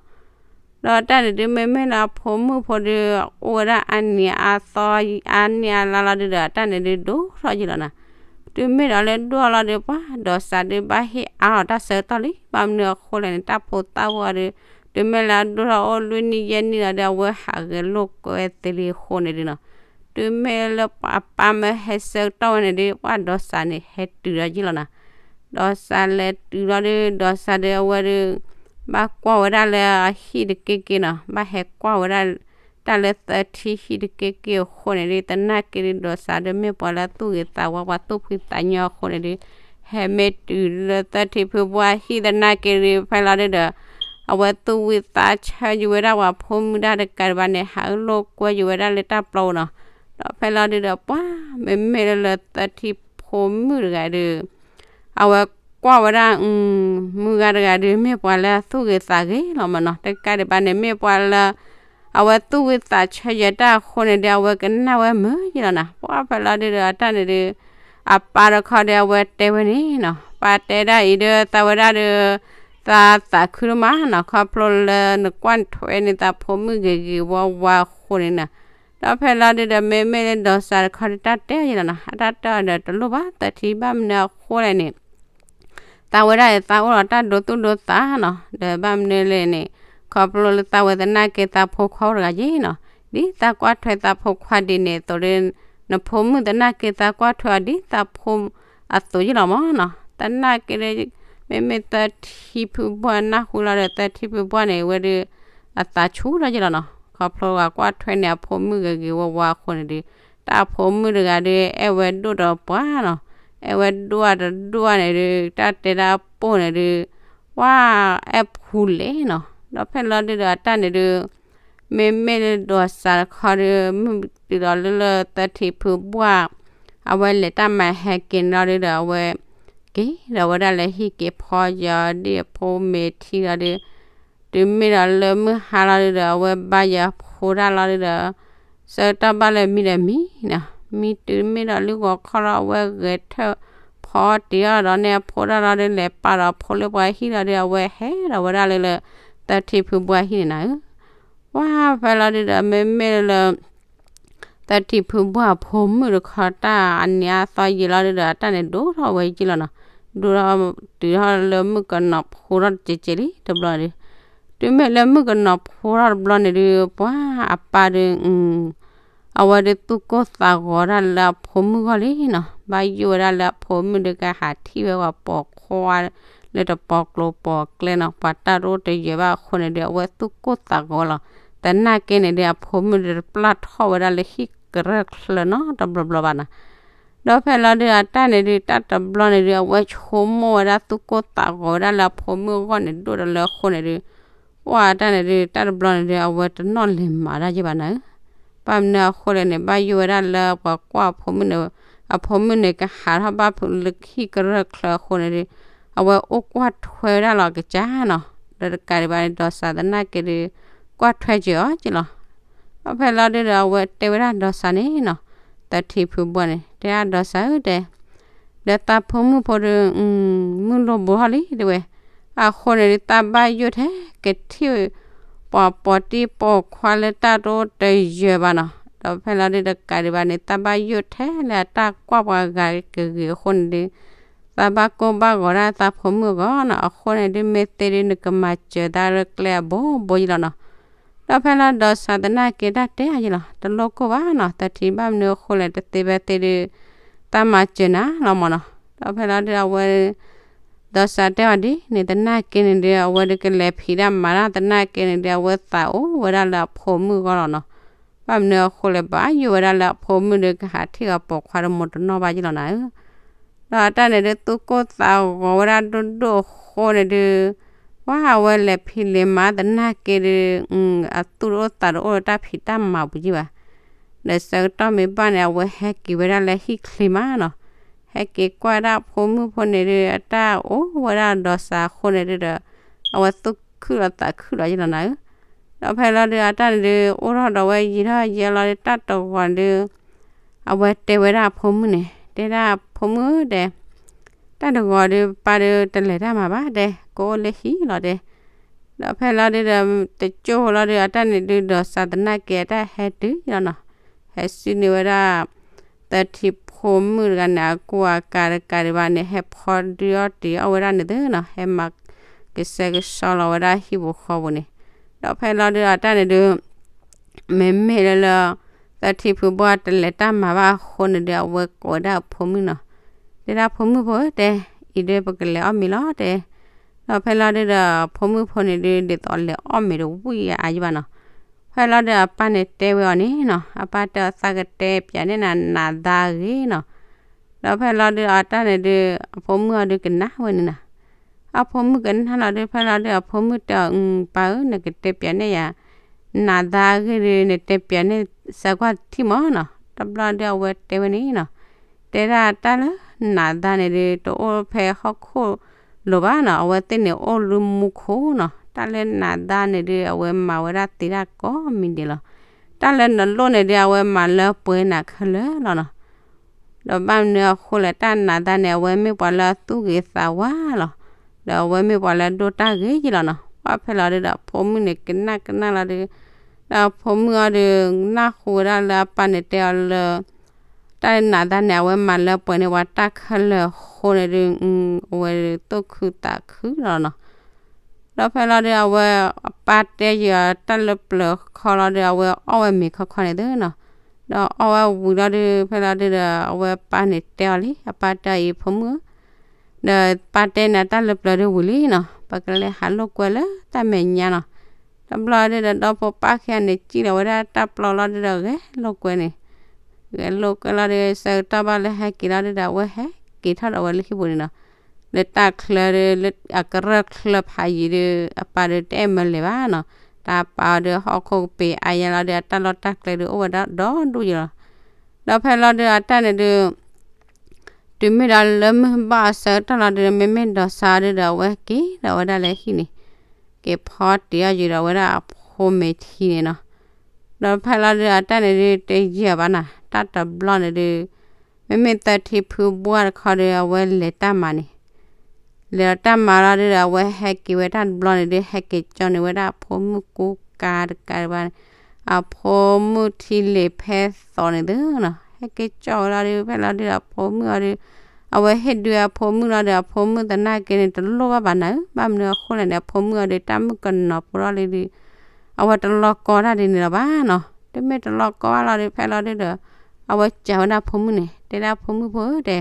ဒီးတၢ်န့ၣ်ဒုး မ့မ့ၢ်လၢအဖိမုၣ်ဖိဒုး အိၣ်ဝဲဒၣ်အါနံၤအါသီ အါနံၣ်အါလါလီၤဒုးဒီး တၢ်န့ၣ်ဒုးဒိၣ်ထီၣ်ယလီၤနၤ. တုၤမ့ၢ်ဒီးလၢဒိၣ်လီၤဒုး ပှၤဒီးစးဒုးဘၣ်ဟ့ၣ်အါလီၤတၢ်ဆၢကတီၢ်လံ. ဘၣ်မနုၤအဃိလဲၣ်န့ၣ် တၢ်ဖိသၣ်ဝဲဒုး တုၤမ့ၢ်လၢအဒိၣ်ထီၣ်အိၣ်လွံၢ်နံၣ်ယဲၢ်နံၣ်လီၤဒုး အဝဲဟးဂဲၤလိာ်ကွဲသ့လံအဃိန့ၣ်ဒုးနီၤ. တုၤမ့ၢ်လၢပှၤပၢ်မၢဟဲဆၢကတီၢ်ဝဲန့ၣ်ဒုး ပှၤဒီးစးန့ၣ် ဟဲတုၤဒီးယလီၤနၤ. ဒီးစးလဲၤတုၤလီၤဒုး ဒီးစးဒုးအဝဲဒုး ဘၣ်ကွၢ်ဝဲဒၣ်လၢအဟံၣ်တက့ၢ်က့ၢ်နီၤ. ဘၣ်ဟဲကွၢ်ဝဲဒၣ် တၢ်လၢသၢထံဟံၣ်တက့ၢ်က့ၢ်အဃိန့ၣ်ဒုး သနာ်က့ဒုး ဒီးစးဒုးမ့ၢ်ပှၤလၢသူၣ်ဂ့ၤသးဝါ ပှၤသူၣ်ဖှံသးညီအဃိန့ၣ်ဒုး ဟဲမ့ၢ်တုၤလၢသၢထံဖုဘှၢ်ဟံၣ်သနာ်က့ဒုး ဖဲလီၤဒုးဒီး အဝဲသူၣ်ဝံၣ်သးဆၢယဝဲဒၣ်ပှၤဖိမုၣ်တၢ်တကးဒံးဘၣ်န့ၣ် ဟးလိာ်ကွဲယဝဲဒၣ်လၢတၢ်ပျီပူၤနီၤ. ဒီးဖဲလီၤဒုးဒီး ပှၤမ့မ့ၢ်လၢလၢသၢထံဖိမုၣ်တဂၤဒုး အဝဲကွၢ်ဝဲဒၣ် မုၢ်ဂၤတဂၤဒုး မ့ၢ်ပှၤလၢအသူၣ်ဂ့ၤသးဂ့ၤလီၤမးနီၤ. တကးဒံးဘၣ်န့ၣ် မ့ၢ်ပှၤလၢ အဝဲသူၣ်ဝံၣ်သးဆၢယဲတၢ်အဃိန့ၣ်ဒုး အဝဲကနၣ်ဝဲမုာ်ယလီၤနၤ. ပှၤဖဲလီၤဒုးဒီး အတၢ်န့ၣ်ဒုး အပၢ်တခီဒုး အဝဲတဲဝဲန့ၣ်နီၤ. ပၢ်တဲဒၣ်အံၤဒုး သးဝဲဒၣ်ဒုး သးသးခုဒိၣ်မးနီၤ ခီဖျိလၢနကွၢ်ထွဲန့ၢ်သးဖိမုၣ်ဂ့ၤဂ့ၤဝါဝါအဃိန့ၣ်နီၤ. ဒီးဖဲလီၤဒုးဒီး မ့မ့ၢ်လၢဒီးစးတခီဒုး တၢ်တဲအီၤယလီၤနီၤ. အတၢ်တဲအီၤဒီး တလိၣ်ဘၣ်သၢထံ ဘၣ်မနုၤအဃိလဲၣ်န့ၣ် သးဝဲဒၣ်အံၤ သးအိၣ်ဒီးတၢ်ဒိသူၣ်ဒိသးနီၤ. ဒီးဘၣ်မနုၤလဲၣ်န့ၣ် ခီဖျိလၢသးဝဲသနာ်က့သးဖိခွါအိၣ်တဂၤယ့ၣ်နီၤ. ဒ်သးကွၢ်ထွဲသးဖိခွါဒ်န့ၣ်အသိးဒီး နဖိမုၣ်သနာ်က့သးကွၢ်ထွဲအီၤဒ်သးဖိအသိးယ့ၣ်လီၤမးနီၤ. သနာ်က့ဒီး မ့မ့ၢ်သၢထံဖုဘှၢ်နၢ်ဟူလီၤဒီး သၢထံဖုဘှၢ်န့ၣ် အဝဲဒုး အသးဆူၣ်ထီၣ်ယ့ၣ်လီၤနီၤ. ခီဖျိလၢကွၢ်ထွဲန့ၢ်အဖိမုၣ်ဂ့ၤဂ့ၤဝါဝါအဃိန့ၣ်ဒုး တၢ်အဖိမုၣ်တဂၤဒုး အဲၣ်ဝဲဒိၣ်ဒီးပှၤနီၤ. အဲၣ်ဝဲဒိၣ်တဒိၣ်န့ၣ်ဒုး တၢ်တဲဒၣ်အပိၢ်န့ၣ်ဒုး ပှၤအဲၣ်ဖူလဲၣ်နီၤ. ဒီးဖဲလီၤဒုးဒီးအတၢ်န့ၣ်ဒုး မ့မ့ၢ်လၢဒီးစးတခီဒုး မုၢ်တုၤဒီးလၢလၢသၢထံဖုဘှၢ် အဝဲလဲၤတၢ်မၤဟဲက့ၤန့ၣ်လီၤဒုးဒီး အဝဲ က့ၤဒီးဝဲဒၣ်လၢဟံၣ်က့ၤဖီယီၤဒ်အဖိမ့ၢ်ထံလီၤဒုး တုၤမ့ၢ်ဒီးလၢမုၢ်ဟါလီၤဒုးဒီး အဝဲဘါယွၤဖိတၢ်လီၤဒုးဒီး ဆၢကတီၢ်ဘၣ်လၢမံဒီးမံနီၤ. မံတုၤမ့ၢ်ဒီးလၢဂီၤခီလီၤ အဝဲဂဲၤထၢၣ်ဖီတ့ၢ်အီၤဒီးန့ၣ်အဖိတၢ်လီၤဒုး လဲၤပာ်ဒီးဖိလၢပှၤဟံၣ်လီၤဒုး အဝဲဟဲဒီးဝဲဒၣ်လၢလၢ သၢထံဖုဘှၢ်ဟံၣ်န့ၣ်နၤဧၢ. ပှၤဖဲလီၤဒုးဒီး မ့မ့ၢ်လၢ သၢထံဖုဘှၢ်အဖိမုၣ်တခီ တၢ်အနံၤအါသီယံာ်လီၤဒုးဒီး အတၢ်န့ၣ်ဒိၣ်ထီၣ်ဝဲယ့ၣ်လီၤနီၤ. ဒိၣ်ထီၣ် တုၤထီၣ်လၢမုၣ်ကနီၤဖိထီၣ်တကဲးကဲးလံတဘျီဒုး တုၤမ့ၢ်လၢမုၣ်ကနီၤဖိထီၣ်တဘျီန့ၣ်ဒုး ပှၤအပၢ်ဒုး အဝဲဒုးသူၣ်ကိၢ်သးဂီၤတၢ်လၢအဖိမုၣ်ဂီၢ်လံနီၤ. ဘၣ်ယိၣ်ဝဲဒၣ်လၢအဖိမုၣ်ဒုးကဟးထံၣ်ဝဲပှၤပိာ်ခွါလၢတပိာ်ကျိၤပိာ်ကျဲနီၤ. ပှၤတၢ်တအိၣ်တယၢၤဘၣ်အဃိန့ၣ်ဒုး အဝဲသူၣ်ကိၢ်သးဂီၤလီၤ. သနာ်က့န့ၣ်ဒုး အဖိမုၣ်ဒုးတပျၢ်ထီၣ်ဝဲဒၣ်လၢဟံၣ်ကရၢၢ်ချၢနီတဘျီဘျီဘၣ်နီၤ. ဒီးဖဲလီၤဒုးအတၢ်န့ၣ်ဒုး တၢ်တဘျီန့ၣ်ဒုး အဝဲဆိကမိၣ်ဝဲဒၣ်သူၣ်ကိၢ်သးဂီၤဝဲဒၣ်လၢအဖိမုၣ်အဂီၢ်န့ၣ် ဒိၣ်ဒီးလၢအဃိန့ၣ်ဒုး ပှၢ်အတၢ်န့ၣ်ဒုး တၢ်တဘျီန့ၣ်ဒုး အဝဲတနီၣ်လဲၤမၤတၢ်ယဲၢ်ဘၣ်နၤဧၢ. ဘၣ်မနုၤအဃိလဲၣ်န့ၣ် ဘၣ်ယိၣ်ဝဲဒၣ်လၢပှၤကွၢ်အဖိမုၣ်န့ၣ် အဖိမုၣ်န့ၣ် ကဟးထီၣ်ဘၣ်ဖုးလၢဟံၣ်ကရၢၢ်ချၢအဃိန့ၣ်ဒုး အဝဲအိၣ်ကွၢ်ထွဲဝဲဒၣ်လီၤကစၢ်နီၤ. ဒီးတကးဒံးဘၣ်န့ၣ် ဒီးစးသနာ်က့ဒုး ကွၢ်ထွဲက့ၤအီၤက့ၤလီၤ. ဒီးဖဲလီၤဒုးဒီး အဝဲတဲဝဲဒၣ်ဒီးစးန့ၣ်နီၤ, သထံဖုဘှီန့ၣ် တဲဒၣ်ဒီးစးဧၢတဲ ဒီးသးဖိမုၣ်ဖိဒီး မုၢ်လိၣ်ဘိထီၣ်လံတဲဝဲ, အဃိန့ၣ်ဒုး သးဘၣ်ယိၣ်ထဲကထံၣ် ပှၤပိာ်တံၢ်ပိာ်ခွါလၢတၢ်တအိၣ်တယၢၤဘၣ်နီၤ. ဒီးဖဲလီၤဒုးတကးဒံးဘၣ်န့ၣ် သးဘၣ်ယိၣ်ထဲလၢအတၢ်ကွၢ်ပှၤဂၤကဂ့ၤအဃိန့ၣ်ဒုး သးဘၣ်ကိၢ်ဘၣ်ဂီၤဒၣ်သးဖိမုၣ်အဂီၢ်နီၤ. အဃိန့ၣ်ဒုး မ့ၢ်သ့ဒုး နကမၤစၢၤသးလၢကျဲအဘိဘိယလီၤနီၤ. ဒီးဖဲလီၤဒီးစးသနာ်က့တၢ်တဲအီၤယလီၤ, တလိၣ်ကိၢ်ဘၣ်နီၤ, သထံဘၣ်မနုၤအဃိလဲၣ် တသ့ဖဲသ့ဒုး သးမၤစၢၤနၤလီၤမၢ်နီၤ. ဒီးဖဲလီၤဒုးအဝဲ ဒီးစးတဲအီၤဒ်န့ၣ် သနာ်က့န့ၣ်ဒုး အဝဲဒုးကလဲၤဖံးတၢ်မၤတၢ် သနာ်က့န့ၣ်ဒုး အဝဲသးအိၣ်ဝဲဒၣ်လၢအဖိမုၣ်အဂီၢ်လီၤနီၤ. ဘၣ်မနုၤအဃိလဲၣ် ဘၣ်ယိၣ်ဝဲဒၣ်လၢအဖိမုၣ်ဒုး ကဟးထံၣ်အီၤပိာ်ခွါတမိၢ်တနီၢ်ဘၣ်ယလီၤနၤဧၢ. ဒီးအတၢ်န့ၣ်ဒုး သူၣ်ကိၢ်သးဂီၤဝဲဒၣ်ဒိၣ်ဒိၣ်အဃိန့ၣ်ဒုး ပှၢ်အဝဲလဲၤဖံးလဲၤမၤသနာ်က့ဒုး အသူၣ်တအိၣ်သးတအိၣ်လၢတၢ်ဖံးတၢ်မၤပူၤယဘၣ်. ဒီးဆၢကတီၢ်မ့ၢ်ဘၣ်န့ၣ် အဝဲဟဲက့ၤဝဲဒၣ်လၢဟံၣ်ချ့မးနီၤ. ဟဲက့ၤကွၢ်ဒၣ်အဖိမုၣ်ဖိန့ၣ်ဒုး အတၢ်အိၣ်ဝဲဒၣ်ဒီးစးအဃိန့ၣ်ဒုးဒီး အဝဲသူၣ်ခုၣ်လီၤသးခုလီၤယလီၤနၤဧၢ. ဒီးဖဲလီၤဒုးအတၢ်န့ၣ်ဒုး အိၣ်ထီၣ်ဒီးဝဲယံာ်ထီၣ်ယံာ်လီၤဒုး တၢ်တဂီၤဒုး အဝဲတဲဝဲဒၣ်အဖိမုၣ်န့ၣ် တဲဒၣ်ဖိမုၣ်ဧၢတဲ တၢ်တဂီၤဒုး ပၢ်ဒုးတလဲၤတၢ်မၤဘၣ်တဲ ကအိၣ်လၢဟံၣ်လီၤတဲ. ဒီးဖဲလီၤဒုးဒီး တကၠိၢ်လီၤဒုး အတၢ်န့ၣ်ဒုးဒီးစးသနာ်က့ အတၢ်ဟဲတုၤလီၤနီၤ. ဟဲစုန့ၢ်ဝဲဒၣ် သထံဖိမုၣ်တဂၤန့ၣ် အကူအကၤတကးဒံးဘၣ်န့ၣ် ဟဲဖီဒုးအီၣ်တ့ၤအီၣ်ဝဲဒၣ်န့ၣ်သ့နီၤ, ဟဲမၤကဆှဲကဆှီလီၤဝဲဒၣ်ဟံၣ်ပူၤဃီပူၤန့ၣ်. ဒီးဖဲလီၤဒုးအတၢ်န့ၣ်ဒုး မ့မ့ၢ်လၢလၢ သထံဖုဘှီတလဲၤတၢ်မၤဘၣ်အဃိန့ၣ်ဒုး အဝဲကိးဝဲဒၣ်အဖိမုၣ်နီၤ. တဲဒၣ်ဖိမုၣ်ဖိဧၢတဲ အံၤဒုးပကလဲၤအီၣ်မ့ၤလီၤတဲ. ဒီးဖဲလီၤဒုးဒီး ဖိမုၣ်ဖိန့ၣ်ဒုး ဒ်သိးလဲၤအီၣ်မ့ၤတဝံၣ်အါယဘၣ်နီၤ. ဖဲလီၤဒုးအပၢ်န့ၣ်တဲဝဲအီၤန့ၣ်နီၤ, အပၢ်တဲအီၤသးကတဲပၠးန့ၢ်နၤနးသါအဂ့ၢ်နီၤ. ဒီးဖဲလီၤဒုးအတၢ်န့ၣ်ဒုး အဖိမုၣ်အီၤဒုးကနၣ်ဝဲန့ၣ်နီၤ. အဖိမုၣ်ကနၣ်လီၤဒုး ဖဲလီၤဒုးအဖိမုၣ်တဲအီၤ ပၢ်ဧၢ နကတဲပၠးန့ၢ်ယၤ နးသါအဂ့ၢ်ဒုး နတဲပၠးန့ၢ်စၢၤကွၢ်ထံၣ်မၢ်နီၤ. တဘျီဒုးအဝဲတဲဝဲန့ၣ်နီၤ, တဲဒၣ်တၢ်လၢနးသါန့ၣ်ဒုး တအိၣ်ဖဲဟီၣ်ခိၣ်လိၤဘၣ်နီၤ, အဝဲသ့ၣ်န့ၣ်အိၣ်လၢမူခိၣ်နီၤ. တၢ်လၢနးသါန့ၣ်ဒုး အဝဲမၤဝဲဒၣ်သ့တၢ်ကိးမံၤဒဲးလီၤ. တၢ်လၢနလိၣ်န့ၣ်ဒုး အဝဲမၤလၢပှဲၤနၤခဲလၢာ်လီၤနီၤ. ဒီးဘၣ်မနုၤအဃိလဲၣ် တၢ်နးသါန့ၣ် အဝဲမ့ၢ်ပှၤလၢအသူၣ်ဂ့ၤသးဝါလီၤ. ဒီးအဝဲမ့ၢ်ပှၤလၢအဒိၣ်တၢ်ဂ့ၤယလီၤနီၤ. ပှၢ်ဖဲလီၤဒုးဒီး အဖိမုၣ်န့ၣ်ကနၣ်ကနၣ်လီၤဒုး, ဒီးအဖိမုၣ်အီၤဒုး နၢ်ဟူဝဲဒၣ်လၢအပၢ်န့ၣ်တဲအီၤလၢ တၢ်နးသါန့ၣ် အဝဲမၤလၢပှဲၤန့ၢ်ပှၤတၢ်ခဲလၢာ်အဃိန့ၣ်ဒုး အဝဲသူၣ်ခုသးခုလီၤနီၤ. ဒီးဖဲလီၤဒုး အဝဲအပၢ်တဲယၤတၢ်လၢပျၢၤခီလီၤဒုး အဝဲအီၣ်ဝဲမ့ၤခီခီန့ၣ်သ့နီၤ. ဒီးအီၣ်ဝဲဝံၤလီၤဒုး ဖဲလီၤဒုးဒီး အဝဲပၢ်န့ၣ်တဲအီၤလံ, အပၢ်တဲအီၤအံၤ ဖိမုၣ်ဧၢ, ဒီးပၢ်တဲနၤတၢ်လၢပျၢၤဒုးဝံၤလံနီၤ, ပကလဲၤဟးလိာ်ကွဲလၢတၢ်မဲာ်ညါနီၤ. တဘျီဒုးဒီး ဒီဖိပၢ်ခံဂၤန့ၣ် စံၣ်လီၤဝဲဒၣ်တၢ်ပျီလီၤဒုးဒီး ဂဲၤလိာ်ကွဲန့ၣ်, ဂဲၤလိာ်ကွဲလီၤဒုး ဆၢကတီၢ်ဘၣ်လၢဟဲက့ၤလီၤဒုးဒီး အဝဲဟဲက့ၤထီၣ်ဒီးအဝဲလၢဟံၣ်ပူၤန့ၣ်နီၤ. လၢတၢ်ချၢဒုး လၢအကရၢၢ်ချၢဖးယံၤဒုး အပၢ်ဒုးတအဲၣ်မၢလဲၤဘၣ်နီၤ. တၢ်ပာ်အီၤဒုးဟီၣ်ခိၣ်ကပ့ၤအါယဲလီၤဒုး အတၢ်လီၢ်တၢ်ကျဲဒုး အိၣ်ဝဲဒၣ်ဒီဒူၣ်ယလီၤ. ဒီးဖဲလီၤဒုးအတၢ်န့ၣ်ဒုး တုၤမ့ၢ်ဒီးလၢမုၢ်ဘၣ်အဆၢကတီၢ်လီၤဒုး မ့မ့ၢ်ဒီးစါဒုးဒီး အဝဲက့ၤဒီးဝဲဒၣ်လၢဟံၣ်န့ၣ်, က့ၤဖီတ့ၤအီၣ်ယုာ်ဒီးဝဲဒၣ်အဖိမ့ၤထံန့ၣ်နီၤ. ဒီးဖဲလီၤဒုးအတၢ်န့ၣ်ဒုး တယံာ်ဘၣ်နီၤ, တၢ်တဘျီန့ၣ်ဒုး မ့မ့ၢ်သထံဖုဘှီတခီဒုး အဝဲလဲၤတၢ်မၤန့ၣ် လဲၤဒီးတၢ်မၤလီၤဒုးဒီး အဝဲဟဲက့ၤဝဲတၢ်တဘျီန့ၣ်ဒုး ဟဲက့ၤကၠီန့ၢ်ဝဲဒၣ်အဖိမုၣ်ကိးကၤတကးဒံးဘၣ်န့ၣ်, အဖိမုၣ်ထံလံာ်ဖဲသိးန့ၣ်သ့နီၤ, ဟဲက့ၤကၠီဝဲလီၤဒုး ဖဲလီၤဒုးဒီးအဖိမုၣ်အီၤဒုး အဝဲဟ့ၣ်ဒုးအဖိမုၣ်လီၤဒုး အဖိမုၣ်သနာ်က့န့ၣ် တလိၣ်ဘၣ်ဘၣ်နၤဧၢ, ဘၣ်မနုၤအဃိလဲၣ်န့ၣ် အဖိမုၣ်အီၤဒုး တၢ်မုၣ်ကနီၤဖိထီၣ်လံဒုး အဝဲတလီၤကီတၢ်ဒ်န့ၣ်လီၤဘၣ်နီၤ, တမ့ၢ်တလီၤကီဘၣ်လီၤဒုး ဖဲလီၤဒုးဒီး အဝဲစံးဝဲဒၣ်ဖိမုၣ်န့ၣ် တဲဒၣ်ဖိမုၣ်ဖိဧၢတဲ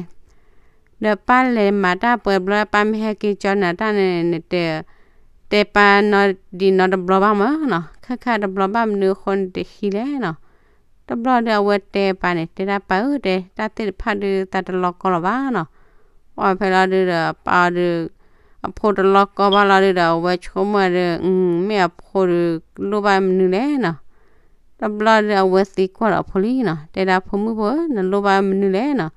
ဒီးပၢ်လဲၤမၤတၢ်ပှဲၤဘျီ ပၢ်မ့ၢ်ဟဲက့ၤကၠီနၤတၢ်န့ၣ် နတဲ တဲပၢ်နီဒ်နီတဘျီဘၣ်မၢ်နီၤ, ခါခါတဘျီဘၣ်မနုၤအဃိန့ၣ်တဟံးလဲၣ်နီၤ. တဘျီဒီးအဝဲတဲပၢ်န့ၣ် တဲဒၣ်ပၢ်ဧၢ တဲ တၢ်သ့ၣ်တဖၣ်ဒုးသးတလီၤကီလီၤဘၣ်နီၤ. အဖဲလီၤဒုးဒီးပၢ်အီၤဒုး အဖိတလီၤကီဘၣ်လီၤဒုးဒီး အဝဲဆိကမိၣ်ဒုး မ့ၢ်အဖိဒုးလိၣ်ဘၣ်မနုၤလဲၣ်နီၤ. တဘျီဒီးအဝဲသံကွၢ်ဒီးအဖိလံနီၤ, တဲဒၣ်ဖိမုၣ်ဖိဧၢ နလိၣ်ဘၣ်မနုၤလဲၣ်နီၤ.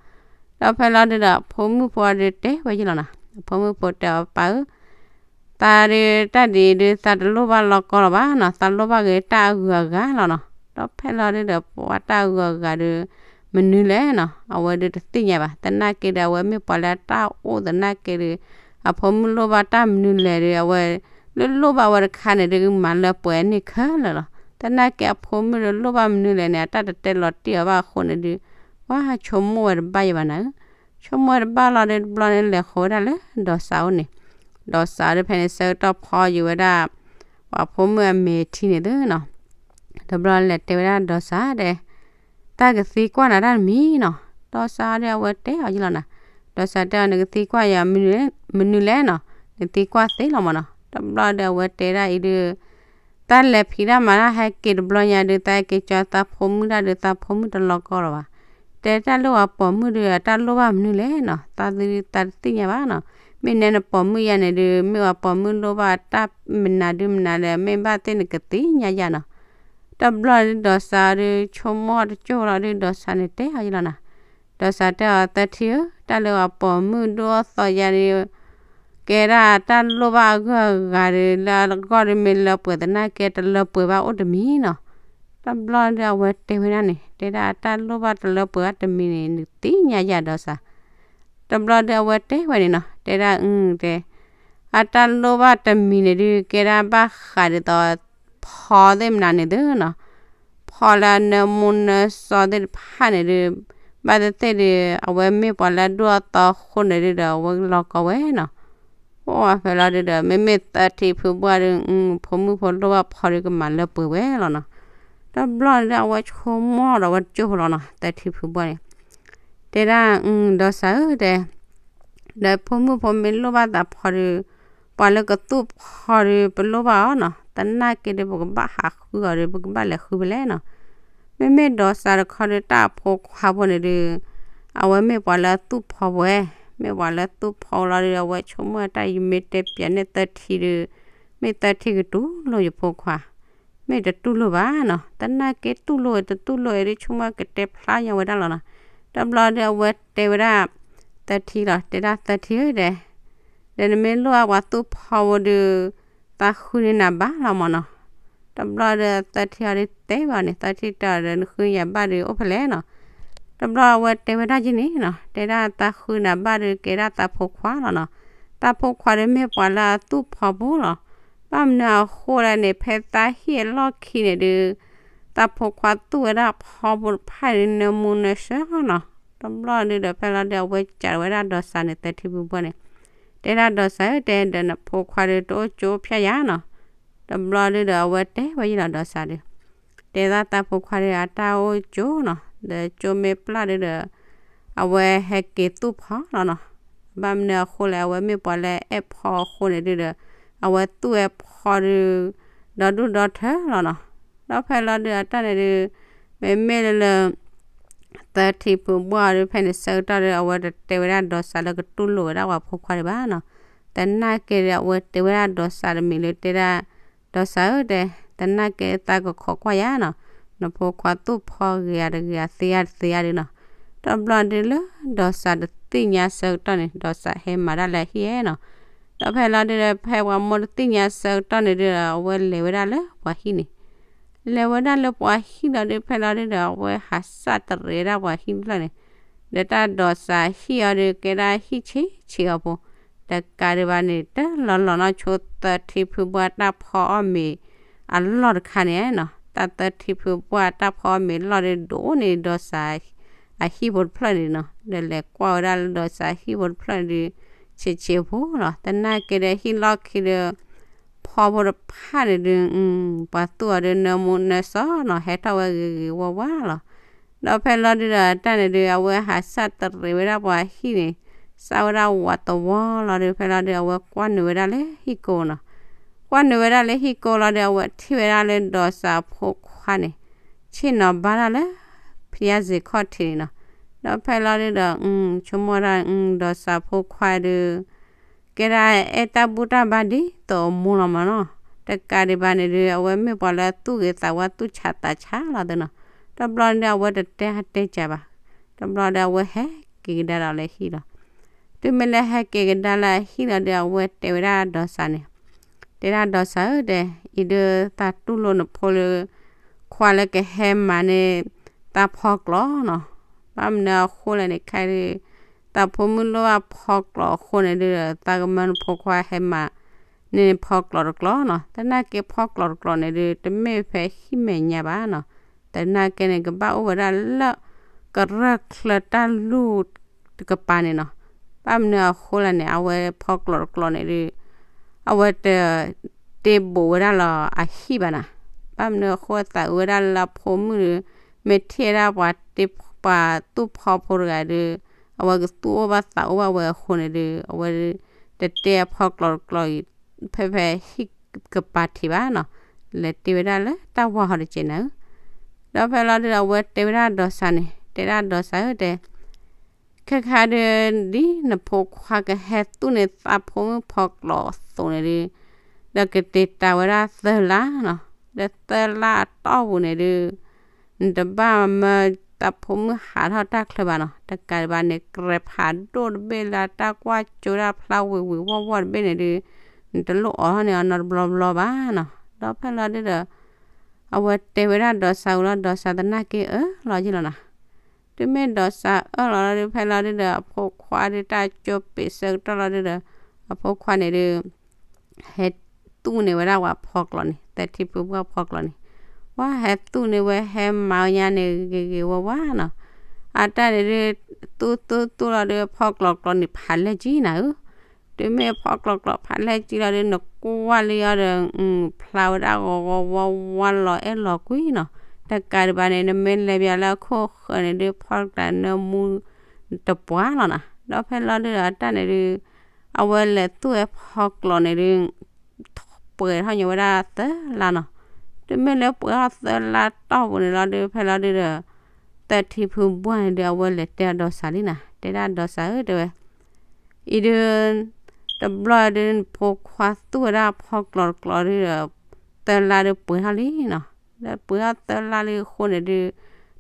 ဒီးဖဲလီၤဒုးဒီးအဖိမုၣ်ဖိအီၤဒုးတဲဝဲယလီၤနီၤ, အဖိမုၣ်ဖိတဲအီၤပၢ်ဧၢ သးဒုးတၢ်ဒ်အံၤဒုးသးတလိၣ်ဘၣ်လီၤကီလီၤဘၣ်နီၤ, သးလိၣ်ဘၣ်ဂ့ၤတၢ်အဂုၤအဂၤလီၤနီၤ. ဒီးဖဲလီၤဒုးဒီးပှၤတၢ်အဂုၤအဂၤဒုး မနုၤလဲၣ်နီၤ, အဝဲဒုးတသ့ၣ်ညါဘၣ်. သနာ်က့ဒီးအဝဲမ့ၢ်ပှၤလၢအတၢ်အိၣ်သနာ်က့ဒုး အဖိမုၣ်လိၣ်ဘၣ်တၢ်မနုၤလဲၣ်ဒုး အဝဲလၢလိၣ်ဘၣ်ဝဲတခါန့ၣ်ဒုး မၤလၢပှဲၤန့ၢ်ခဲလၢာ်လီၤ. သနာ်က့အဖိမုၣ်ဒုးလိၣ်ဘၣ်မနုၤလဲၣ်န့ၣ် အတၢ်တတဲလီၤတံၢ်အီၤဘၣ်အဃိန့ၣ်ဒုး ပှၤဆိကမိၣ်ဝဲတဘၣ်ယံၤဘၣ်နၤဧၢ. ဆိကမိၣ်ဝဲတဘၣ်လီၤဒုး တဘျီန့ၣ်လဲၤဃီၤဝဲဒၣ်လၢဒီးစးအိၣ်န့ၣ်, ဒီးစးဒုးဖဲန့ၣ်ဆၢကတီၢ်ဖီယံၤဝဲဒၣ် ပှၤဖိမုၣ်အမဲာ်ထံန့ၣ်သုနီၤ. တဘျီလဲၤတဲဝဲဒၣ်ဒီးစးဒဲး တၢ်ကသံကွၢ်နၤတၢ်တမံၤနီၤ. ဒီးစးဒုးအဝဲတဲအီၤယလီၤနၤ, ဒီးစးတဲအီၤ နကသံကွၢ်ယၤ မနုၤလဲၣ်နီၤ, နသံကွၢ်သ့လီၤမၢ်နီၤ. တဘျီဒီးအဝဲတဲဒၣ်အံၤဒုး တၢ်လဲၤဖံးတၢ်မၤတၢ်ဟဲက့ၤတဘျီညါဒုး သးက့ၤကၠီသးဖိမုၣ်တၢ်ဒုး သးဖိမုၣ်တလီၤကီလီၤဘၣ်. တဲတၢ်လၢပှၤပိာ်မုၣ်ဒုး အတၢ်လိၣ်ဘၣ်မနုၤလဲၣ်နီၤ, သးဒုးသးတသ့ၣ်ညါဘၣ်နီၤ. မ့ၢ်နဲနပိာ်မုၣ်ယါန့ၣ်ဒုး မ့ၢ်ပှၤပိာ်မုၣ်လိၣ်ဘၣ်တၢ်မနုၤဒုးမနုၤလဲၣ် မ့ၢ်ဘၣ်သ့ၣ်နကသ့ၣ်ညါယါနီၤ. တဘျီဒုးဒီးစးဒုးဆိကမိၣ်တကၠိၢ်လီၤဒုး ဒီးစးန့ၣ်တဲအီၤယလီၤနၤ, ဒီးစးတဲအီၤ သထံဧၢ တၢ်လၢပှၤပိာ်မုၣ်ဒိၣ်အသီယါဒုး ကဲဒၣ်တၢ်လိၣ်ဘၣ်အဂုၤအဂၤဒုး လၢအဂီၢ်ဒုးမ့ၢ်လၢပှဲၤသနာ်က့တလၢပှဲၤဘၣ်အိၣ်တမံၤနီၤ. တဘျီဒုးအဝဲတဲဝဲဒၣ်န့ၣ် တဲဒၣ်အတၢ်လိၣ်ဘၣ်တလၢပှဲၤဘၣ်တမံၤန့ၣ် နသ့ၣ်ညါယါဒီးစး. တဘျီဒုးအဝဲတဲဝဲန့ၣ်နီၤ တဲဒၣ်အုတဲ အတၢ်လိၣ်ဘၣ်တမံၤန့ၣ်ဒုး ကဲဒၣ်ဘၣ်ဃးဒ်သိး ဖီသ့ၣ်မနုၤန့ၣ်သုနီၤ, ဖီလၢအနၢမူနၢစီသ့ၣ်တဖၣ်န့ၣ်ဒုး ဘၣ်သ့ၣ်သ့ၣ်ဒုး အဝဲမ့ၢ်ပှၤလၢအဒိၣ်အသီအဃိန့ၣ်ဒုးဒီး အဝဲလီၤကီဝဲနီၤ. အိၣ်ဝဲဖဲလီၤဒုးဒီး မ့မ့ၢ်သထံဖုဘှၢ်ဒုး ဖိမုၣ်ဖိလိၣ်ဘၣ်ဖီဒုးကမၤလၢပှဲၤဝဲလီၤနီၤ. တဘျီဒုးအဝဲဆိကမိၣ်ဒီးအဝဲတကၠိၢ်ဖိလီၤနီၤ သထံဖုဘှၢ်န့ၣ် တဲဒၣ် ဒီးစးဧၢတဲ ဒီးဖိမုၣ်ဖိမ့ၢ်လိၣ်ဘၣ်သးဖီဒုး ပှၤလၢကသူၣ်ဖီဒုး ပလိၣ်ဘၣ်အီၤနီၤ, သနာ်က့ဒုး ပကဘၣ်ဟးဃုအီၤဒုး ပကဘၣ်လဲၤဃုဖဲလဲၣ်နီၤ. မ့မ့ၢ်ဒီးစးတခီဒုး တၢ်အဖိခွါဖိန့ၣ်ဒုး အဝဲမ့ၢ်ပှၤလၢသူၣ်ဖီဝဲ, မ့ၢ်ပှၤလၢသူၣ်ဖီလီၤဒုး အဝဲဆိကမိၣ်တၢ် ယမ့ၢ်တဲပၠးန့ၢ်သထံဒုး မ့ၢ်သထံကတူၢ်လိာ်ယဖိခွါ မ့ၢ်တတူၢ်လိာ်ဘၣ်နီၤ, သနာ်က့တူၢ်လိာ်ဝဲတတူၢ်လိာ်ဝဲဒုး ဆိကမိၣ်ကတဲဖျါညါဝဲဒၣ်လီၤနီၤ. တဘျီဒုးအဝဲတဲဝဲဒၣ် သထံလီၤ, တဲဒၣ်သထံဧၢတဲ, ဒီးနမ့ၢ်လိၣ်အပှၤသူၣ်ဖီဖိဒုး သးဃုန့ၢ်နၤဘၣ်လီၤမၢ်နီၤ. တဘျီဒီးသထံအီၤဒုးတဲဘၣ်န့ၣ် သထံတဲအီၤဒီး နဃုယၤဘၣ်ဒုးအိၣ်ဖဲလဲၣ်နီၤ. တဘျီအဝဲတဲဝဲဒၣ်ယဲန့ၣ်နီၤ, တဲဒၣ်သးဃုနၤဘၣ်ဒုး ကဲဒၣ်သးဖိခွါလီၤနီၤ. သးဖိခွါဒုးမ့ၢ်ပှၤလၢအသူၣ်ဖီဖိလီၤ. ဘၣ်မနုၤအဃိလဲၣ်န့ၣ် ဖဲသးဟံၣ်အလီၢ်ခံန့ၣ်ဒုး သးဖိခွါသူၣ်ဝဲဒၣ်ဖီဖိတဖၣ်ဒုး နၢမူနၢဆၢလီၤနီၤ. တဘျီဒုးဒီးဖဲလီၤဒုး အဝဲစံးဝဲဒၣ်ဒီးစးန့ၣ် သထံပူၤဘီန့ၣ်, တဲဒၣ်ဒီးစးဧၢတဲ ဒီးနဖိခွါဒုးတအိၣ်ကၠိဖၠၣ်ယၤနီၤ. တဘျီဒုးဒီးအဝဲတဲဝဲယလီၤဒီးစးဒုး တဲဒၣ်သးဖိခွါဒုးအတၢ်အိၣ်ကၠိနီၤ, ဒီးကၠိမ့ၢ်ပျၢ်ဒုးဒီး အဝဲဟဲက့ၤသူၣ်ဖီလီၤနီၤ. ဘၣ်မနုၤအဃိလဲၣ် အဝဲမ့ၢ်ပှၤလၢအဲၣ်ဖီအဃိန့ၣ်ဒုးဒီး အဝဲသူၣ်ဝဲဖီဒုး ဒီဒူၣ်ဒီထၢလီၤနီၤ. ဒီးဖဲလီၤဒုးအတၢ်န့ၣ်ဒုး မ့မ့ၢ်လၢလၢ သထံဖုဘီဒုး ဖဲန့ၣ်ဆၢကတီၢ်ဒုး အဝဲတတဲဝဲဒၣ်ဒီးစးလၢကတူၢ်လိာ်ဝဲဒၣ်ပှၤဖိခွါဒံးဘၣ်နီၤ. သနာ်က့ဒီး အဝဲတဲဝဲဒၣ်ဒီးစးတမံၤလၢတဲဒၣ် ဒီးစးဧၢတဲ, သနာ်က့သးကခိးကွၢ်ယၤနီၤ, နဖိခွါသူၣ်ဖီဂ့ၤဧါတဂ့ၤဧါ သ့ဧါတသ့ဧါဒုးနီၤ. တဘျီဒုးလၢဒီးစးတသ့ၣ်ညါဆၢကတီၢ်န့ၣ် ဒီးစးဟဲမၤတၢ်လၢအဟံၣ်နီၤ. ဒီးဖဲလီၤဒုးဒီး ဖဲပှၤမိၢ်တသ့ၣ်ညါဆၢကတီၢ်န့ၣ်ဒုးဒီး အဝဲလဲၤဝဲဒၣ်လၢပှၤဟံၣ်န့ၣ် လဲၤဝဲဒၣ်လၢပှၤဟံၣ်လီၤဒုး ဖဲလီၤဒုးဒီး အဝဲဟးစၢ်တရံးဝဲဒၣ်ပှၤဟံၣ်တဖျၢၣ်န့ၣ်, ဒီးတၢ်ဒီးစးဟံၣ်အီၤဒုး ကဲဒၣ်ဟံၣ်ဆံးဆံးအီၤဖိ, တကးဒံးဘၣ်န့ၣ် တလီၤလီၤနီၢ်ဆိ သထံဖုဘီတၢ်ဖီအီၣ်မ့ၤအလီၢ်တခါန့ၣ်နီၤ. တၢ်သထံဖုဘီတၢ်ဖီအီၣ်မ့ၤအလီၢ်ဒုး ဒိၣ်န့ၢ်ဒီးစး အဟံၣ်ဖိတဖျၢၣ်န့ၣ်နီၤ. ဒီးလဲၤကွၢ်ဝဲဒၣ်လၢဒီးစးဟံၣ်ဖိတဖျၢၣ်န့ၣ်ဒုး ဆံးဆံးဖိလီၤ. သနာ်က့ဒီးဟံၣ်လီၢ်ခံဒီး ဖီဖိတဖၣ်န့ၣ်ဒုး ပှၤသူၣ်အီၤဒုး နၢမူနၢစီနီၤ ဟဲထီၣ်ဝဲဂ့ၤဂ့ၤဝါဝါလီၤ. ဒီးဖဲလီၤဒုးဒီးအတၢ်န့ၣ်ဒုး အဝဲဟးစၢ်တရံးဝဲဒၣ်ပှၤဟံၣ်န့ၣ် စၢ်ဝဲဒၣ်ဝးတဝီလီၤဒုး ဖဲလီၤဒုး အဝဲကွၢ်နုာ်ဝဲဒၣ်လၢဟံၣ်ကိာ်နီၤ. ပှၢ်နုာ်ဝဲဒၣ်လၢဟံၣ်ကိၢ်လီၤဒီး အဝဲထံၣ်ဝဲဒၣ်လၢဒီးစးဖိခွါန့ၣ် ဆ့ၣ်နီၤဘါတၢ်လၢ ဖယၣ်စ့ၤခီၣ်ထံးန့ၣ်နီၤ. ဒီးဖဲလီၤဒုဒီး ဆိကမိၣ်ဒၣ် ဒီးစးဖိခွါဒု ကဲဒၣ်အဲၣ်တၢ်ဘူၣ်တၢ်ဘါဒ်သိးအမိၢ်လီၤမးနီၤ. တကးဒံးဘၣ်န့ၣ်ဒု အဝဲမ့ၢ်ပှၤလၢသူၣ်ဂ့ၤသးဝါသူၣ်ဆးသးဆးလီၤသ့နီၤ. တဘျီန့ၣ်ဒု အဝဲတတဲဟးတဲကၢဘၣ်. တဘျီဒီးအဝဲဟဲက့ၤကဒါဒီးလၢဟံၣ်လီၤ. တုၤမ့ၢ်လၢဟဲက့ၤကဒါလၢအဟံၣ်လီၤဒု အဝဲတဲဝဲဒၣ်ဒီးစးန့ၣ် တဲဒၣ်ဒီးစးဧၢတဲ, အံၤဒု သးတူၢ်လိာ်နဖိလၢ ခွါလၢကဟဲမၤန့ၢ် သးဖီကျိးနီၤ. ဘၣ်မနုၤအဃိလဲၣ်န့ၣ် ခဲဒု သးဖိမုၣ်လိၣ်ဘၣ်ဖီကျိးအဃိန့ၣ်ဒု သးကမၢနဖိခွါဟဲမၤန့ၢ်ဖီကျိးတကျိးနီၤ. သနာ်က့ဖီကျိးတကျိးန့ၣ်ဒု တမ့ၢ်ဖဲဟံၣ်မဲာ်ညါဘၣ်နီၤ. သနာ်က့န့ၣ် ကဘၣ်အိၣ်ဝဲဒၣ်လၢ ကရၢၢ်ချၢတၢ်လူၢ်တကပၤန့ၣ်နီၤ. ဘၣ်မနုၤအဃိလဲၣ်န့ၣ် အဝဲဖီကျိးတကျိးန့ၣ်ဒု အဝဲတ တ့ဘူးဝဲဒၣ်လီၤအဟံၣ်ဘၣ်နီၤ. ဘၣ်မနုၤအဃိသးအုးဝဲဒၣ်လၢအဖိမုၣ်ဒု မ့ၢ်ထံၣ်ဝဲဒၣ်ပှၤတ့ ပှၤသူၣ်ဖီဖိတဂၤဒု အဝဲကသူၣ်အိၣ်ဘၣ်သးအိၣ်ဘၣ်ဝဲအဃိန့ၣ်ဒု အဝဲတတဲအဖီကျိးတကျိးအံၤ ဖဲဖဲဟံၣ်ကပၤထံးဘၣ်နီၤ. လဲၤတ့ဝဲဒၣ်လၢတၢ်ဝါဟီတက့ၢ်နၤဧၢ. ဒီးဖဲလီၤဒုဒီးအဝဲတဲဝဲဒၣ်ဒီးစးန့ၣ် တဲဒၣ်ဒီးစးဧၢတဲ ခဲခါဒု ဒ်နဖိခွါကဟဲသူၣ်န့ၢ်သးဖိမုၣ်ဖီကျိးအသိးန့ၣ်ဒု ဒီးကတ့တၢ်ဝဲဒၣ်သၢလါနီၤ. ဒီးသၢလါအတီၢ်ပူၤန့ၣ်ဒု နတဘၣ်မၢသးဖိမုၣ်ဟးထီၣ်တၢ်ချၢဘၣ်နီၤ. တကးဒံးဘၣ်န့ၣ် ကြဲးဖးဒိၣ်တဘ့ၣ်လၢတၢ်ကွၢ်ကၠိဒၣ်ဖျါဝံၤဝံၤဝီၢ်ဝီၢ်တဘ့ၣ်န့ၣ်ဒု နတလိၣ်အိးထီၣ်န့ၢ်အီၤနီတဘျီဘျီဘၣ်နီၤ. ဒီးဖဲလီၤဒုဒီး အဝဲတဲဝဲဒၣ်ဒီးစးဝံၤလီၤ ဒီးစးသနာ်က့အၢၣ်လီၤယ့ၢ်လီၤနီၤ. တုၤမ့ၢ်ဒီးစးအၢၣ်လီၤလီၤဒု ဖဲလီၤဒုဒီး အဖိခွါဒုတၢ်ကၠိပ့းဆၢကတီၢ်လီၤဒုဒီး အဖိခွါန့ၣ်ဒု ဟဲသူၣ်န့ၢ်ဝဲဒၣ်ပှၤဖီကျိးန့ၣ် သၢထံဖုဘှၢ်ဖီကျိးန့ၣ် ဝဲဟဲသူၣ်န့ၢ်ဝဲဟဲမၤဝဲညါန့ၣ်ဂ့ၤဂ့ၤဝါဝါနီၤ. အတၢ်န့ၣ်ဒု သူၣ်သူၣ်သူၣ်လီၤဒု ဖီကျိးကျိးန့ၣ်ဖးလဲၢ်ကံနၤဧၢ. တုၤမ့ၢ်ဖီကျိးကျိးဖးလဲၢ်ကံလီၤဒု နကွၢ်လံအီၤဒီး ဖျါဝဲဒၣ်ဂီၤဂီၤဝါဝါလီၤအဲၣ်လီၤကွံနီၤ. တကးဒံးဘၣ်န့ၣ် နမ့ၢ်လဲၤဘၣ်လၢအခိၣ်ဃၢၤန့ၣ်ဒု ဖီကျိးနၢမူတပှၢ်လီၤနီၤ. ဒီးဖဲလီၤဒုဒီးအတၢ်န့ၣ်ဒု အဝဲလဲၤသူၣ်ဝဲဖီကျိးန့ၣ်ဒု ပှဲၤထီၣ်ညီဝဲဒၣ်သၢလါနီၤ. တုၤမ့ၢ်လၢပှဲၤထီၣ်သၢလါတီၢ်ပူၤန့ၣ်လီၤဒု ဖဲလီၤဒုဒီး သၢထံဖုဘှၢ်န့ၣ်ဒု အဝဲလဲၤတဲအီၤဒီးစးလံနီၤ တဲဒၣ်ဒီးစးဧၢတဲဝဲ အံၤဒု တဘျီဒု နဖိခွါသူၣ်ဝဲဒၣ်ဖီကျိးတကျိးဒုဒီး သၢလါဒုပှဲၤထီၣ်လံနီၤ. ဒီးပှဲၤထီၣ်သၢလါလံအဃိန့ၣ်ဒု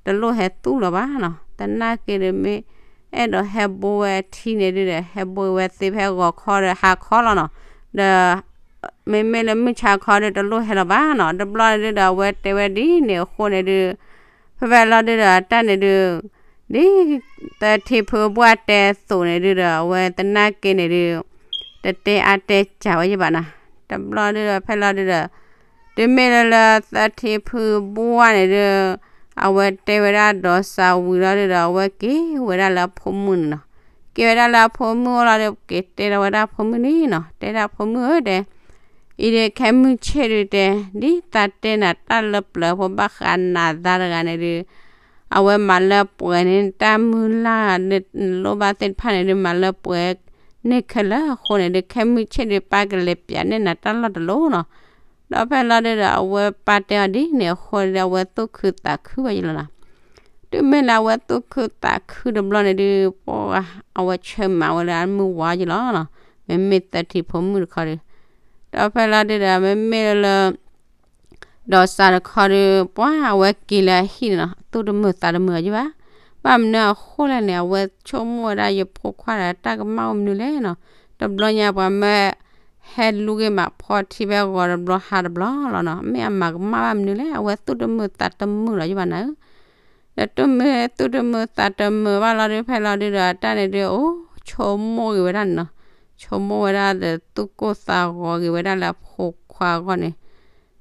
တလိၣ်ဟဲသူၣ်လၢၤဘၣ်နီၤ. သနာ်က့ဒု မ့ၢ်အဲၣ်ဒိးဟဲဘိဝဲထံန့ၣ်ဒုဒီး ဟဲဘိဝဲသ့ဖဲဂီၤခီဒီးဟါခီလီၤနီၤ. ဒီး မ့မ့ၢ်လၢမုၢ်ဆါခီဒု တလိၣ်ဟဲလီၤဘၣ်နီၤ. တဘျီန့ၣ်ဒုဒီး အဝဲတဲဝဲဒ်န့ၣ်အဃိန့ၣ်ဒု ဖဲဖဲလီၤဒုဒီး အတၢ်န့ၣ်ဒု ဒ် သၢထံဖုဘှၢ်တဲသိးန့ၣ်ဒုဒီး အဝဲသနာ်က့န့ၣ်ဒု တတဲအါတဲစှၤဝဲယဘၣ်နီၤ. တဘျီဒုဒီး ဖဲလီၤဒုဒီး တုၤမ့ၢ်လၢလၢသၢထံဖုဘှၢ်န့ၣ်ဒု အဝဲတဲဝဲဒၣ်ဒီးစးဝံၤလီၤဒုဒီး အဝဲက့ၤဝဲဒၣ်လၢအဖိမုၣ်န့ၣ်နီၤ. က့ၤဝဲဒၣ်လၢအဖိမုၣ်အိၣ်လီၤဒု က့ၤတဲဒီးဝဲဒၣ်ဖိမုၣ်န့ၣ်နီၤ တဲဒၣ်ဖိမုၣ်ဧၢတဲ အံၤဒု ခဲမုၢ်ဆ့ၣ်ဒုတဲ ဒ်သးတဲနၤတၢ်လၢပျၢၤဖိဘၣ်ဃးနၤသးတဂၤန့ၣ်ဒု အဝဲမၤလၢပှဲၤန့ၣ် တၢ်မုၢ်လၢ် နလိၣ်ဘၣ်သ့ၣ်တဖၣ်န့ၣ်ဒု မၤလၢပှဲၤန့ၣ်ခဲလၢာ်အဃိန့ၣ်ဒု ခဲမုၢ်ဆ့ၣ်ဒု ပၢ်ကလဲၤပျးန့ၢ်နၤတၢ်လီၢ်တလီၢ်နီၤ. ဒီးဖဲလီၤဒုဒီး အဝဲပၢ်တဲအီၤဒ်န့ၣ်အဃိဒီး အဝဲသူၣ်ခုသးခုဘၣ်ယလီၤနီၤ. တုၤမ့ၢ်လၢအဝဲသူၣ်ခုသးခုတဘျီန့ၣ်ဒု ပှၤအဝဲဆၢမၤဝဲလၢအမုၢ်ဝါယလီၤနီၤ. မ့မ့ၢ်သၢထံဖိမုၣ်တခီဒု ဒီးဖဲလီၤဒုဒီး မ့မ့ၢ်လၢ ဒီးစးတခီဒု ပှၤအဝဲက့ၤလၢအဟံၣ်န့ၣ်နီၤ သူၣ်တမုာ်သးတမုာ်အီၤယဘၣ်. ဘၣ်မနုၤအဃိလဲၣ်န့ၣ် အဝဲဆိကမိၣ်ဝဲဒၣ်ယဖိခွါဒီးတၢ်ကမၣ်အိၣ်မနုၤလဲၣ်နီၤ. တဘျီညါပှၤမၢဟဲလူၤဂ့ၤမးဖီထံဖဲဂီၤတဘျီဟါတဘျီလီၤနီၤ. မ့ၢ်အမၤကမၣ်ဘၣ်မနုၤလဲၣ် အဝဲသူၣ်တမုာ်သးတမုာ်လီၤယဘၣ်နၤဧၢ. ဒီးတုၤမ့ၢ်သူၣ်တမုာ်သးတမုာ်ဘၣ်လီၤဒု ဖဲလီၤဒုဒီး အတၢ်န့ၣ်ဒု အိၣ်ဆိကမိၣ်ဂ့ၤဝဲဒၣ်န့ၣ်နီၤ. ဆိကမိၣ်ဝဲဒၣ်လၢအဖိခွါအဂီၢ်န့ၣ်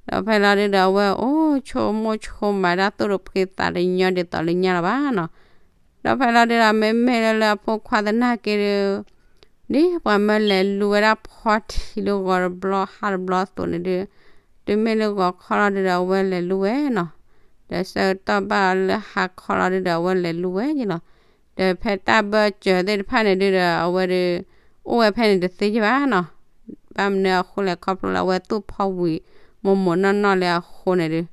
ဒီးဖဲလီၤဒုဒီး အဝဲအိၣ်ဆိကမိၣ်ဆိကမးဒၣ်သူၣ်တဖှံသးတညီဒ်သိးလၢညါလၢၤဘၣ်နီၤ. ဒီးဖဲလီၤဒုဒီး မ့မ့ၢ်လၢလၢအဖိခွါသနာ်က့ဒု ဒ်ပှၤမၢလဲၤလူၤဝဲဒၣ်ဖီထံလၢဂီၤတဘျီဟါတဘျီအသိးန့ၣ်ဒု တုၤမ့ၢ်လၢဂီၤခီလီၤဒုဒီး အဝဲလဲၤလူၤဝဲနီၤ. ဒီးဆၢကတီၢ်ဘၣ်လၢဟါခီလီၤဒုဒီး အဝဲလဲၤလူၤဝဲယလီၤ. ဒီးဖဲတၢ်ဘၢစၢၤသ့ၣ်တဖၣ်န့ၣ်ဒုဒီး အဝဲဒု အိၣ်ဝဲဖဲန့ၣ်တသ့ယဘၣ်နီၤ. ဘၣ်မနုၤအဃိလဲၣ် ခီဖျိလၢအဝဲသူၣ်ဖီဝံၤ မိၢ်မိၢ်နီၢ်နီၢ်လၢအဃိန့ၣ်ဒီး,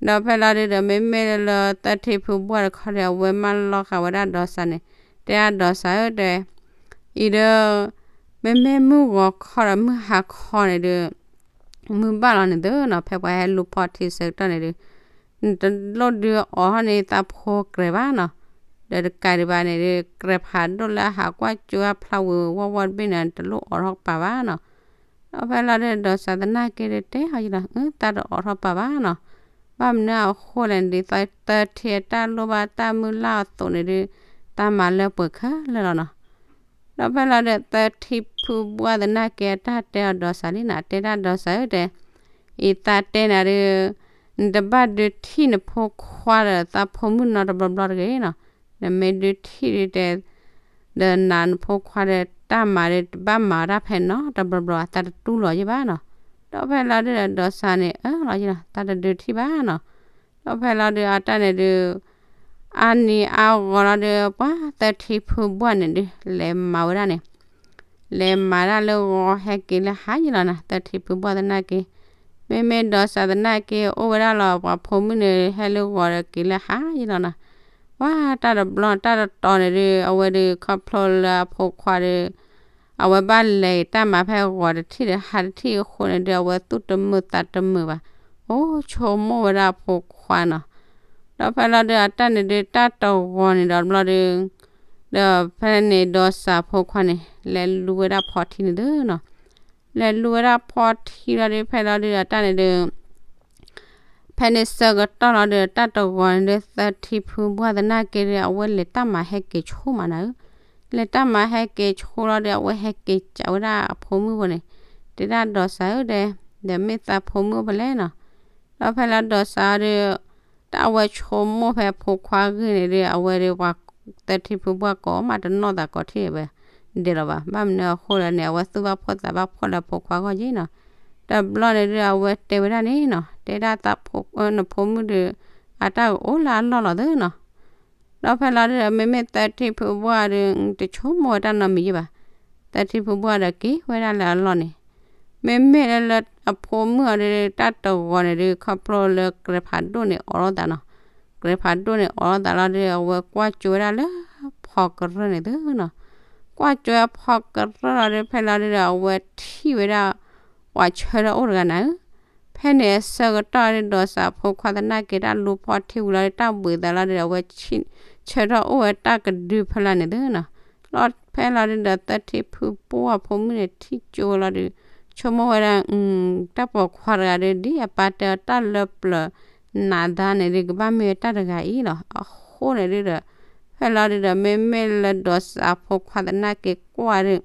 ဒီးဖဲလီၤဒုဒီး မ့မ့ၢ်လၢသၢထံဖုဘှၢ်တခီဒီး အဝဲမၢလီၤဃာ်ဝဲဒၣ်ဒီးစၢ်န့ၣ် တဲဒၣ်ဒီးစၢ်ဧၢ တဲ အံၤဒီး မ့မ့ၢ်မုၢ်ဂီၤခီဒီးမုၢ်ဟါခီန့ၣ်ဒီး မုၢ်ဘၣ်လီၤန့ၣ်သုနီၤ ဖဲပှၤဟဲလူၤဖီထံဆၢကတီၢ်န့ၣ်ဒီး နတလိၣ်ဒုးအိးထီၣ်န့ၢ်သးဖိကြဲးဘၣ်နီၤ, ဒီးတကးဒံးဘၣ်န့ၣ်ဒီး ကြဲးဖးဒိၣ်လၢအဟးကွၢ်ကၠိအဖျါဝံၤဝီဝီတဘ့ၣ်န့ၣ် နတလိၣ်အိးထီၣ်ပာ်ဘၣ်နီၤ. ဒီးဖဲလီၤဒုဒီး ဒီးစၢ်သနာ်က့ဒီး တဲအီၤယလီၤ အၢ တၢ်တအိးထီၣ်ပာ်ဘၣ်နီၤ, ဘၣ်မနုၤအဃိလဲၣ်န့ၣ်ဒီး သၢထံအတၢ်လိၣ်ဘၣ်တၢ်မုၢ်လၢ်အသိးန့ၣ်ဒီး တၢ်မၤလၢပှဲၤခဲလၢာ်လီၤနီၤ. ဒီးဖဲလီၤဒုး သၢထံဖုဘှၢ်သနာ်က့ အတၢ်တဲအီၤဒီးစၢ်လံနီၤ တဲဒၣ်ဒီးစၢ်ဧၢ တဲ အံၤသးတဲနၤဒီး နတဘၣ်ဒုးထံၣ်နဖိခွါဒီးသးဖိမုၣ်နီတဘျီဘျီတဂ့ၤနီၤ, နမ့ၢ်ဒုးထံၣ်ဒုးတဲ ဒီးနၤနဖိခွါဒီးတၢ်မၤဒီး တဘၣ်မၤဝဲဒၣ်ဖဲနီတဘျီဘျီ သးတတူၢ်လိာ်ယဘၣ်နီၤ. ဒီးဖဲလီၤဒုးဒီး ဒီးစၢ်န့ၣ် အၢ လီၤယလီၤ သးတဒုးထံၣ်ဘၣ်နီၤ. ဒီးဖဲလီၤဒုး အတၢ်န့ၣ်ဒုး အါနံၤအါဂီၤလီၤဒီး ပှၤသၢထံဖုဘှၢ်န့ၣ်ဒုး လဲၤမၤဝဲဒၣ်န့ၣ် လဲၤမၤဒၣ်လၢဂီၤ ဟဲက့ၤလၢဟါယလီၤနီၤ သၢထံဖုဘှၢ်သနာ်က့. မ့မ့ၢ်ဒီးစၢ်သနာ်က့ အိၣ်ဝဲဒၣ်လီၤ ပှၤဖိမုၣ်န့ၣ် ဟဲလၢဂီၤဒီးက့ၤလၢဟါယလီၤနီၤ. ပှၤတၢ်တဘျီတၢ်တတီၤန့ၣ်ဒုး အဝဲဒုးခီဖျိလၢအဖိခွါဒီး အဝဲဘၣ်လဲၤတၢ်မၤဖဲဂီၤတထံၣ်ဒီးဟါတထံၣ်အဃိန့ၣ်ဒုး အဝဲသူၣ်တမုာ်သးတမုာ်ဘၣ်, အိၣ်ဆိကမိၣ်ဝဲဒၣ်အဖိခွါနီၤ. ဒီးဖဲလီၤဒုး အတၢ်န့ၣ်ဒုး တၢ်တဂီၤန့ၣ်ဒီးဘျီဒုး ဒီးဖဲန့ၣ်ဒီးစၢ်ဖိခွါန့ၣ် လဲၤလူဝဲဒၣ်ဖီထံန့ၣ်သုနီၤ. လဲၤလူဝဲဒၣ်ဖီထံလီၤဒုး ဖဲလီၤဒုး အတၢ်န့ၣ်ဒုး ဖဲန့ၣ်ဆၢကတီၢ်လီၤဒုး တၢ်တဂီၤန့ၣ်ဒုး သၢထံဖုဘှၢ်သနာ်က့ဒီး အဝဲလဲၤတၢ်မၤဟဲက့ၤဆိမးနၤဧၢ. လဲၤတၢ်မၤဟဲက့ၤဆိလီၤဒုး အဝဲဟဲက့ၤစံးဝဲဒၣ်အဖိမုၣ်ဖိန့ၣ်, တဲဒၣ်ဒီးစၢ်ဧၢ တဲ, ဒီးမ့ၢ်သးဖိမုၣ်အိၣ်ဖဲလဲၣ်နီၤ. ဒီးဖဲလီၤဒီးစၢ်အီၤဒုး တၢ်အဝဲဆိကမိၣ်ဖဲဖိခွါဂ့ၢ်န့ၣ်ဒုး အဝဲဒုးပှၤ သၢထံဖုဘှၢ်ကိးမးတနီၣ်သးကိးထံၣ်ဝဲ ဒဲးလီၤဘၣ်. ဘၣ်မနုၤအဃိလဲၣ်န့ၣ် အဝဲသူၣ်ဘၣ်ဖှီၣ်သးဘၣ်ဖှီၣ်လၢဖိခွါဂီၢ်ယ့ၣ်နီၤ. တဘျီန့ၣ်ဒုး အဝဲတဲဝဲဒၣ်န့ၣ်နီၤ, တဲဒၣ်သးဖိ နဖိမုၣ်ဒုး အတၢ်ကအိၣ်လၢအလီၢ်လီၤသုနီၤ. ဒီးဖဲလီၤဒုးဒီး မ့မ့ၢ်သၢထံဖုဘှၢ်ဒီး တဆိကမိၣ်ဝဲတၢ်နီတမံၤယ့ၢ်ဘၣ်. သၢထံဖုဘှၢ်ဒီးက့ၤဝဲဒၣ်လၢအလီၢ်န့ၣ်, မ့မ့ၢ်လၢအဖိမုၣ်အီၤဒုး တၢ်တဂီၤန့ၣ်ဒုး ခီဖျိလၢကြဲးဖးဒိၣ်န့ၣ်အိးထီၣ်သးနီၤ. ကြဲးဖးဒိၣ်န့ၣ်အိးထီၣ်သးလီၤဒုး အဝဲကွၢ်ကၠိဝဲဒၣ်လၢဖီကရၢၢ်န့ၣ်သုနီၤ. ကွၢ်ကၠိဝဲဖီကရၢၢ်လီၤဒုး ဖဲလီၤဒုးဒီး အဝဲထံၣ်ဝဲဒၣ် ပှၤဆၢထၢၣ်အိၣ်တဂၤနၤဧၢ. ဖဲန့ၣ်အဆၢကတီၢ်ဒုး ဒီးစၢ်ဖိခွါသနာ်က့ တၢ်လူၤဖီထံဝံၤလီၤဒုး တၢ်ဘှံးသးလီၤဒုး အဝဲဆၢထၢၣ်အိၣ်ဝဲတၢ်ကဒုဖဲလၢန့ၣ်သုနီၤ. လီၤဖဲလီၤဒုးဒီး သၢထံဖုဘှၢ်ဖိမုၣ်န့ၣ် ထံၣ်ကၠိဝဲလီၤဒုး ဆိကမိၣ်ဝဲဒၣ် တၢ်ပိာ်ခွါတဂၤဒုး ဒ်အပၢ်တဲအီၤတၢ်လၢပျၢၤနးဒါန့ၣ်ဒုး ကဘၣ်မ့ၢ်ဝဲတၢ်တဂၤအံၤလီၤ. အဃိန့ၣ်ဒုးဒီး ဖဲလီၤဒုးဒီး မ့မ့ၢ်လၢဒီးစၢ်ဖိခွါသနာ်က့ကွၢ်ဒုး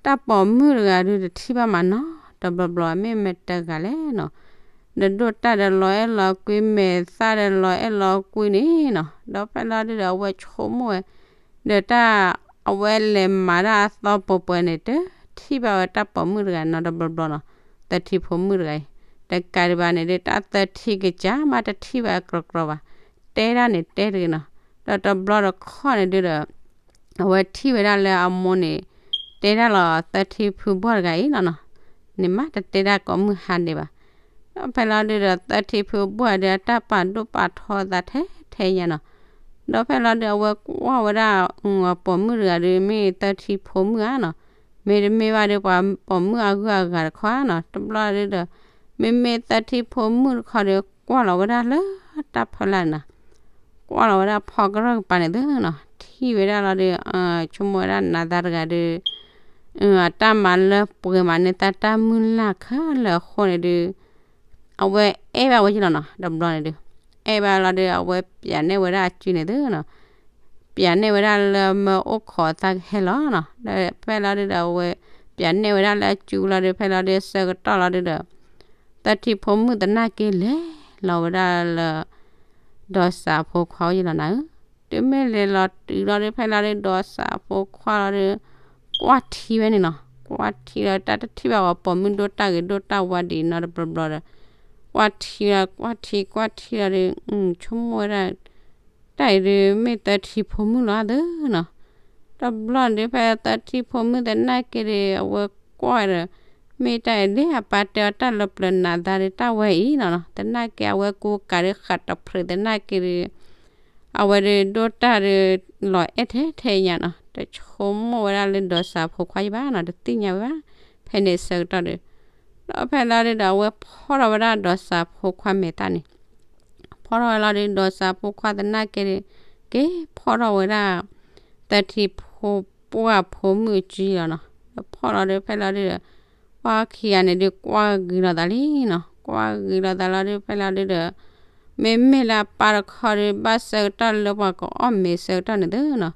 တၢ်ပိာ်မုၣ်တဂၤဒုး တထံၣ်ဘၣ်မးနီတဘျီဘျီ မ့ၢ်မတဂၤလဲၣ်နီၤ. ဒီးဒိၣ်တၢ်ဒီးလီၤအဲၣ်လီၤကွံ မဲာ်သၣ်ဒီးလီၤအဲၣ်လီၤကွံန့ၣ်နီၤ. ဒီးဖဲလီၤဒုးဒီး အဝဲဆိကမိၣ်ဝဲ ဒီးတၢ် အဝဲလဲၤမၤတၢ်အသီပှဲၤပှဲၤန့ၣ် တထံၣ်ဘၣ်ဝဲတၢ်ပိာ်မုၣ်တဂၤနီတဘျီဘျီနီၤ. သၢထံဖိမုၣ်တဂၤအံၤ တကးဒံးဘၣ်န့ၣ်ဒုး တၢ်သၢထံကစၢ်မးတထံၣ်ဘၣ်ကြီကြီဘၣ်. တဲဒၣ်န့ၣ်တဲတဂ့ၤနီၤ. ဒီးတဘျီတခီၣ်န့ၣ်ဒုးဒီး အဝဲထံၣ်ဝဲဒၣ်လၢအမိၢ်န့ၣ် တဲဒၣ်လီၤသၢထံဖုဘှၢ်တဂၤအံၤနီၤနီၤ, န့ၣ်မးတတဲဒၣ်ကိးမုၢ်ဟါဒံးဘၣ်. ဒီးဖဲလီၤဒုးဒီး သၢထံဖုဘှၢ်ဒီး အတၢ်ပာ်ဒိၣ်ပာ်ထီသးထဲထဲညါနီၤ. ဒီးဖဲလီၤဒုး အဝဲကွၢ်ဝဲဒၣ် ပိာ်မုၣ်တဂၤဒီး မ့ၢ်သၢထံဖိမုၣ်ဧါနီၤ, မ့တမ့ၢ်ဘၣ်ဒီး ပှၤပိာ်မုၣ်အဂုၤအဂၤတခီဧါနီၤ. တဘျီဒုးဒီး မ့မ့ၢ်သၢထံဖိမုၣ်တခီဒီး ကွၢ်လီၤဝဲဒၣ်လၢတၢ်ဖီလာ်န့ၣ်နီၤ. ကွၢ်လီၤဝဲဒၣ်ဖီကရၢၢ်ကပၤန့ၣ်သုနီၤ, ထံၣ်ဝဲဒၣ်လီၤဒီး ဆိကမိၣ်ဝဲဒၣ်နးဒါတဂၤဒီး အတၢ်မၤလၢပှဲၤမးန့ၢ်သးတၢ်မုၢ်လၢ်ခဲလၢာ်အဃိန့ၣ်ဒုး အဝဲအဲၣ်ဘၣ်ဝဲယလီၤနီၤ. တဘျီန့ၣ်ဒုး အဲၣ်ဘၣ်လီၤဒီး အဝဲပျးနဲၣ်ဝဲဒၣ်အစုန့ၣ်သုနီၤ, ပျးနဲၣ်ဝဲဒၣ်လၢမၢအိၣ်ခိးသးကဟဲလီၤနီၤ. ဒီးဖဲလီၤဒုးဒီး အဝဲပျးနဲၣ်ဝဲဒၣ်လၢအစုလီၤဒီး ဖဲလီၤဒုးဆၢကတီၢ်လီၤဒုးဒီး သၢထံဖိမုၣ်သနာ်က့လဲၤလီၤဝဲဒၣ်လၢ ဒီးစၢ်ဖိခွါအိၣ်ယလီၤနၤဧၢ. တုၤမ့ၢ်လဲၤလီၤတုၤလီၤဒုး ဖဲလီၤဒုး ဒီးစၢ်ဖိခွါလီၤဒီး ကွၢ်ထံဝဲန့ၣ်နီၤ. ကွၢ်ထံလီၤ တၢ်တထံၣ်ဘၣ်ဝဲပိာ်မုၣ်ဒိၣ်တၢ်ဂ့ၤဒိၣ်တၢ်ဝါဒံးနီတဘျီဘျီဒီး ကွၢ်ထံလီၤ ကွၢ်ထံကွၢ်ထံလီၤဒီး ဆိကမိၣ်ဝဲဒၣ် တၢ်အံၤဒုးမ့ၢ်သၢထံဖိမုၣ်လီၤသုနီၤ. တဘျီန့ၣ်ဒုး ဖဲသၢထံဖိမုၣ်သနာ်က့ဒီး အဝဲ အဝဲကွၢ်ဒီး မ့ၢ်တၢ်အံၤဒ်အပၢ်တဲအီၤတၢ်လၢပျၢၤနးသးဒီးတၢ်ဝဲအံၤလီၤနီၤ. သနာ်က့အဝဲကူကၤဒီးဃးတဖျၢၣ် သနာ်က့ဒီး အဝဲဒီးဒိၣ်တၢ်ဒီး လီၤအဲၣ်ထဲထဲညါနီၤ, တဆိကမိၣ်ဝဲဒၣ်လၢဒီးစးဖိခွါယဘၣ်နီၤ, တသ့ၣ်ညါဝဲဘၣ်. ဖဲန့ၣ်ဆၢကတီၢ်ဒီး ဒီးဖဲလီၤဒုဒီး အဝဲဖီၣ်ထီၣ်ဝဲဒၣ်ဒီးစးဖိခွါမဲာ်သၣ်န့ၣ် ဖီၣ်ထီၣ်ဝဲလီၤဒုဒီး စးဖိခွါသနာ်က့ဒီး က့ၤဖီၣ်ထီၣ်ဝဲဒၣ် သၢထံဖိပှၢ်ဖိမုၣ်အစုလီၤနီၤ. ဒီးဖီၣ်လီၤဒုဖဲလီၤဒုဒီး ပှၤခံဂၤန့ၣ်ဒုးကွၢ်ဂ့ၤလိာ်သးလံနီၤ, ကွၢ်ဂ့ၤလိာ်သးလီၤဒုဖဲလီၤဒုဒီး မ့မ့ၢ်လၢအပၢ်တခီဒီး ဘၣ်ဆၢကတီၢ်လၢပှၤကအီၣ်မ့ၤဆၢကတီၢ်န့ၣ်သ့နီၤ.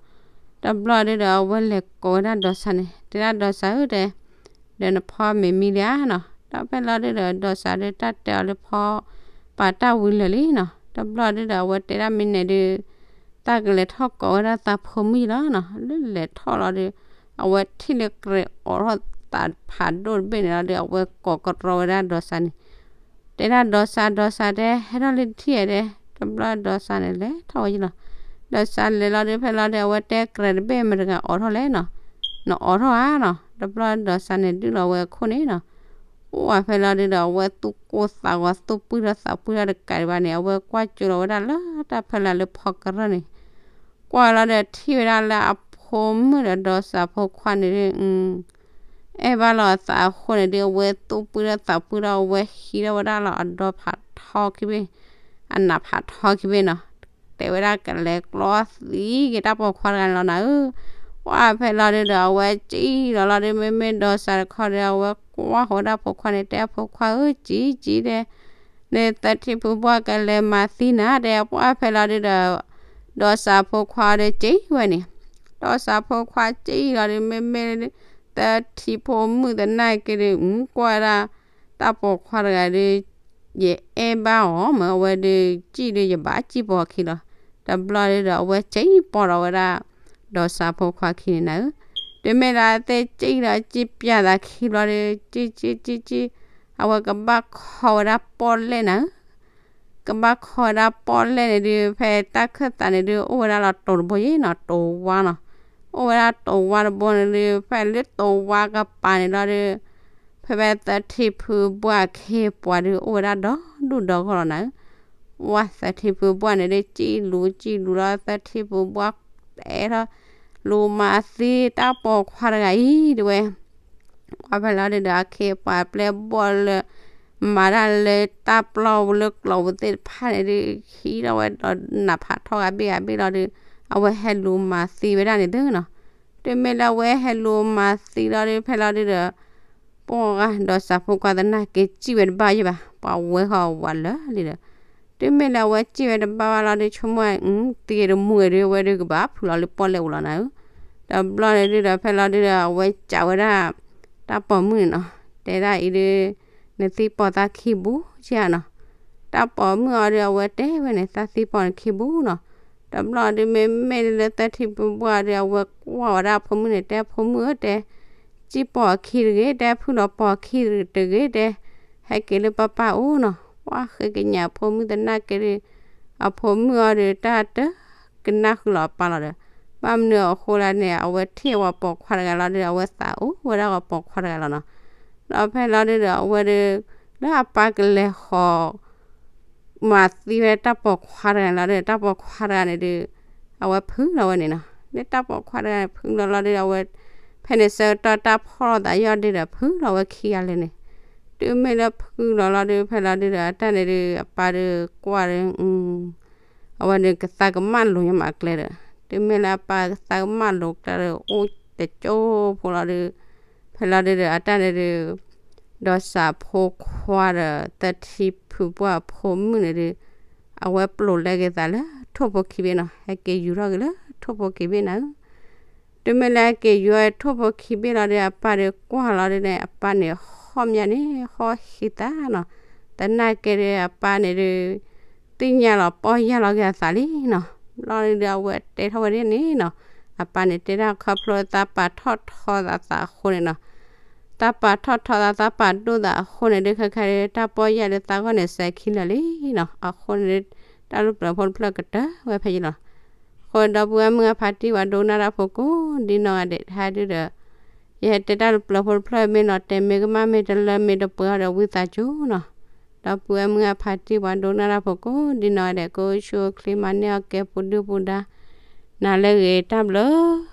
တဘျီဒုဒီး အဝဲလဲၤကိးဝဲဒၣ်ဒီးစးန့ၣ် တဲဒၣ်ဒီးစးဧၢတဲ ဒီးနဖီမ့ၤမံလံဧါနီၤ. ဒီးဖဲလီၤဒုဒီး ဒီးစးဒုတၢ်တဲအီၤလၢဖီ ပာ်တၢ်ဝံၤလၢာ်လံနီၤ. တဘျီဒုဒီး အဝဲတဲဒၣ်မ့ၢ်နဲဒု တၢ်ကလဲၤထီၣ်ကိးဝဲဒၣ်သးဖိမုၣ်လီၤနီၤ. လၢလဲၤထီၣ်လီၤဒု အဝဲထံၣ်လၢကြဲးအိးထီၣ်သးဖးဒိၣ်တဘ့ၣ်န့ၣ်လီၤဒု အဝဲကိးကရီဝဲဒၣ်ဒီးစးန့ၣ် တဲဒၣ်ဒီးစး ဒီးစးတဲ ဟဲထီၣ်လၢတထံၣ်ဧါတဲ. တဘျီဒီးစးန့ၣ်လဲၤထီၣ်ဝဲယလီၤ. ဒီးစးလဲၤလီၤဒုဖဲလီၤဒု အဝဲတဲကြဲးတဘ့ၣ်မတၤတဂၤအိးထီၣ်လဲၣ်နီၤ, နအိးထီၣ်ဧါနီၤ. တဘျီဒီးစးန့ၣ်ဒုးလီၤဝဲအခိၣ်န့ၣ်နီၤ. အိၣ်ဝဲဖဲလီၤဒုဒီး အဝဲသူၣ်ကိၢ်သးဂီၤ သူၣ်ပှံၢ်ထီၣ်သးပှံၢ်ထီၣ်တကးဒံးဘၣ်န့ၣ် အဝဲကွၢ်ကၠိလီၤဝဲဒၣ်လၢတၢ်ဖီလာ်လၢဖီကရၢၢ်န့ၣ် ကွၢ်လီၤဒီးထံၣ်ဝဲဒၣ်လၢအဖိမုၣ်ဒီးဒီးစးဖိခွါန့ၣ်ဒု အဲၣ်ဘၣ်လီၤအသးအဃိန့ၣ်ဒု အဝဲသူၣ်ပှံၢ်ထီၣ်သးပှံၢ်ထီၣ် အဝဲဟံးထီၣ်ဝဲဒၣ်လီၤအဒီဖးထီခံဘ့ၣ်, အနးဖးထီခံဘ့ၣ်နီၤ. တဲဝဲဒၣ်ကလဲၤကျီသံက့ၤတၢ်ပိာ်ခွါတဂၤန့ၣ်လီၤနၤဧၢ. ပှၢ်ဖဲလီၤဒုဒီး အဝဲစံၣ်လီၤလီၤဒု မ့မ့ၢ်ဒီးစးတခီဒီး အဝဲကွၢ်ဃီၤဝဲဒၣ်ဖိခွါန့ၣ် တဲအဖိခွါဧၢ စံၣ်စံၣ်တဲ လၢသၢထံဖုဘှၢ်ကလဲၤမၤသံနၤတဲ ပှၢ်ဖဲလီၤဒုဒီး ဒီးစးဖိခွါဒီးစံၣ်ဝဲန့ၣ်, ဒီးစးဖိခွါစံၣ်လီၤဒု မ့မ့ၢ် သၢထံဖိမုၣ်သနာ်က့ဒု ကွၢ်ဝဲဒၣ် တၢ်ပိာ်ခွါတဂၤဒု ယအဲၣ်ဘၣ်အီၤမ့ၢ် အဝဲဒု စံၣ်ဒု ယဘၣ်စံၣ်ပိာ်အခံလီၤ. တဘျီဒုဒီး အဝဲစံၣ်ပိာ်ဒီးဝဲဒၣ် ဒီးစးဖိခွါခံန့ၣ်နၤဧၢ. တုၤမ့ၢ်လၢအသ့ၣ်စံၣ်ဒီးစံၣ်ပျၢ်သးခံဘျီဒု စံၣ်စံၣ်စံၣ်စံၣ် အဝဲကဘၣ်ခီဝဲဒၣ်ပီၣ်လဲၣ်နၤဧၢ. ကဘၣ်ခီဝဲဒၣ်ပီၣ်လဲၣ်န့ၣ်ဒု ဖဲတၢ်ခၢၣ်သးန့ၣ်ဒု အိၣ်ဝဲဒၣ်လီၤတိၤတဘိယ့ၣ်နီၤ တိၤဝါနီၤ. အိၣ်ဝဲဒၣ်တိၤဝါတဘိန့ၣ်ဒု ဖဲလၢတိၤဝါကပၤန့ၣ်လီၤဒု ဖဲဖဲသၢထံဖုဘှၢ်အခ့အပှၤဒု အိၣ်ဝဲဒၣ်ဒီဒူၣ်ဒီဂီၢ်လီၤနၤဧၢ. ဝဲသၢထံဖုဘှၢ်န့ၣ်ဒု စံၣ်လူၤစံၣ်လူၤလီၤ သၢထံဖုဘှၢ်တဲထီၣ် လူၤမၤသံတၢ်ပိာ်ခွါတဂၤအံၤ တဲဝဲ ပှၢ်ဖဲလီၤဒုဒီး အခ့အပှၤပျဲၢ်ဘီၣ်လၢ မၤတၢ်လၢတၢ်ပျီပူၤလၢကျိးပူၤသ့ၣ်တဖၣ်န့ၣ်ဒု ဟံးထီၣ်ဝဲဒီးနးဖးထီဂၤဘ့ၣ်ဂၤဘ့ၣ်လီၤဒု အဝဲဟဲလူၤမၤသံဝဲဒၣ်န့ၣ်သုနီၤ. တုၤမ့ၢ်လၢအဝဲဟဲလူၤမၤသံလီၤဒု ဖဲလီၤဒုဒီး ပှၢ်ဂၤဒီးစးဖိခွါသနာ်က့စံၣ်ဝဲတဘၣ်ယဲၢ်ဘၣ် ပှၤဝဲဃီအဝၤလၢာ်လံဒီး တုၤမ့ၢ်လၢအဝဲစံၣ်ဝဲတဘၣ်ဘၣ်လီၤဒု ဆိကမိၣ် သံဂ့ၤတမူဂ့ၤဒု အဝဲဒုကဘၣ်ဖုးလီၤလၢပီၣ်လဲၣ်အူလီၤနၤဧၢ. တဘျီန့ၣ်ဒုဒီး ဖဲလီၤဒုဒီး အဝဲစံးဝဲဒၣ် တၢ်ပိာ်မုၣ်န့ၣ်နီၤ တဲဒၣ်အံၤဒု နသံပိာ်သးခံဘူးကနီၤ. တၢ်ပိာ်မုၣ်အီၤဒု အဝဲတဲဝဲန့ၣ် သးသံပိာ်နခံဘူးနီၤ. တဘျီဒု မ့မ့ၢ်လၢသၢထံပူၤဘှၢ်ဒု အဝဲကွၢ်ဝဲဒၣ်အဖိမုၣ်န့ၣ် တဲဖိမုၣ်ဧၢတဲ စံၣ်ပိာ်အခံတဂ့ၤ တဲဖုးလီၤပိာ်အခံတဂ့ၤတဲ ဟဲက့ၤလၢပၢ်ပၢ်အိၣ်နီၤ. ပှၢ်ဃ့ကညးအဖိမုၣ်သနာ်က့ဒု အဖိမုၣ်အီၤဒု တၢ်တကနၣ်ဃုာ်လီၤအပၢ်လီၤဒီး ဘၣ်မနုၤအဃိလဲၣ်န့ၣ် အဝဲထံၣ်ဝဲပိာ်ခွါတဂၤလီၤဒု အဝဲသးအိၣ်ဝဲဒၣ်ဝဲပိာ်ခွါတဂၤလီၤနီၤ. ဒီးဖဲလီၤဒုဒီး အဝဲဒု လၢအပၢ်ကလဲၤဃီၤ မၤသံဝဲတၢ်ပိာ်ခွါတဂၤန့ၣ်လီၤဒီး တၢ်ပိာ်ခွါတဂၤန့ၣ်ဒု အဝဲဖုးလီၤဝဲန့ၣ်နီၤ. လၢတၢ်ပိာ်ခွါတဂၤန့ၣ် ဖုးလီၤလီၤဒု အဝဲ ဖဲန့ၣ်ဆၢကတီၢ်တၢ်ဖီၣ်လိာ်သးယီၢ်ဒုဒီး ဖုးလီၤဝဲခံဂၤလၢာ်န့ၣ်. တုၤမ့ၢ်လၢဖုးလီၤလီၤဒု ဖဲလီၤဒုဒီး အတၢ်န့ၣ်ဒု အပၢ်ဒုကွၢ်ဒု အဝဲန့ၣ်ကသးကမၣ်လိၤညါမးအကျဲဒီး တုၤမ့ၢ်လၢအပၢ်ကသးကမၣ်လိၤကျဲဒီး အိၣ်တကၠိဖိလီၤဒု ဖဲလီၤဒုဒီး အတၢ်န့ၣ်ဒု ဒီးစးဖိခွါဒီး သၢထံဖုဘှၢ်အဖိမုၣ်န့ၣ်ဒု အဝဲပျိာ်လဲက့ၤသးလၢထိၣ်ဖိခံဘ့ၣ်နီၤ ဟဲက့ၤယူၤထီၣ်က့ၤလၢထိၣ်ဖိခံဘ့ၣ်နၤဧၢ. တုၤမ့ၢ်လၢဟဲက့ၤယူၤအထိၣ်ဖိခံဘ့ၣ်လီၤဒု အပၢ်ဒုကွၢ်လီၤဒုန့ၣ် အပၢ်န့ၣ်ဟီၣ်မးန့ၣ် ဟီၣ်ဟံးသးနီၤ. သနာ်က့ဒု အပၢ်န့ၣ်ဒု သ့ၣ်ညါလီၤပီၢ်ယၢ်လီၤက့ၤအသးလံနီၤ. ဘျီဒုအဝဲတဲထီၣ်ဝဲဒ်န့ၣ်နီၤ အပၢ်န့ၣ်တဲဒၣ်ခီဖျိသးပာ်ထီၣ်ထီသးသးအဃိန့ၣ်နီၤ သးပာ်ထီၣ်ထီသး သးပာ်ဒိၣ်သးအဃိန့ၣ်ဒု ခဲခါဒု တၢ်ပီၢ်ယၢ်လၢသးဂီၢ်န့ၣ်စဲၤခံလၢာ်လံနီၤ. အဃိန့ၣ်ဒု တၢ်လူၢ်ပျၢၤဖိတဖျၢၣ်ကတၢၢ်ဝဲဖဲယလီၤ. အဃိဒီပုၢ်ဝဲၢ်မုၢ်အဖါတံၢ်ဝဲဒိကနၣ်တၢ်ဖိကိးဒ်နီၢ်ဂၤဒဲး တဟါဒုဒီး ယဟဲတဲတၢ်တဖျၢၣ်ဖိတဖျၢၣ် မ့ၢ်နီၤ တဲမ့ၢ်ကမၣ် မ့ၢ်တလၢ မ့ၢ်တပှဲၤအီၤဒီး ဝံသးစူၤနီၤ. ဒီပုၢ်ဝဲၢ်မုၢ်အဖါတံၢ် ပှၤဒိကနၣ်တၢ်ဖိကိးဒံနီၢ်ဂၤဒဲး ကအိၣ်ဆူၣ်အိၣ်ချ့မၤန့ၢ်အီၣ်ကဲ ပူၤဒုၣ်ပူၤဒါ နၤလၢအဂ့ၤ တၢ်ဘျုး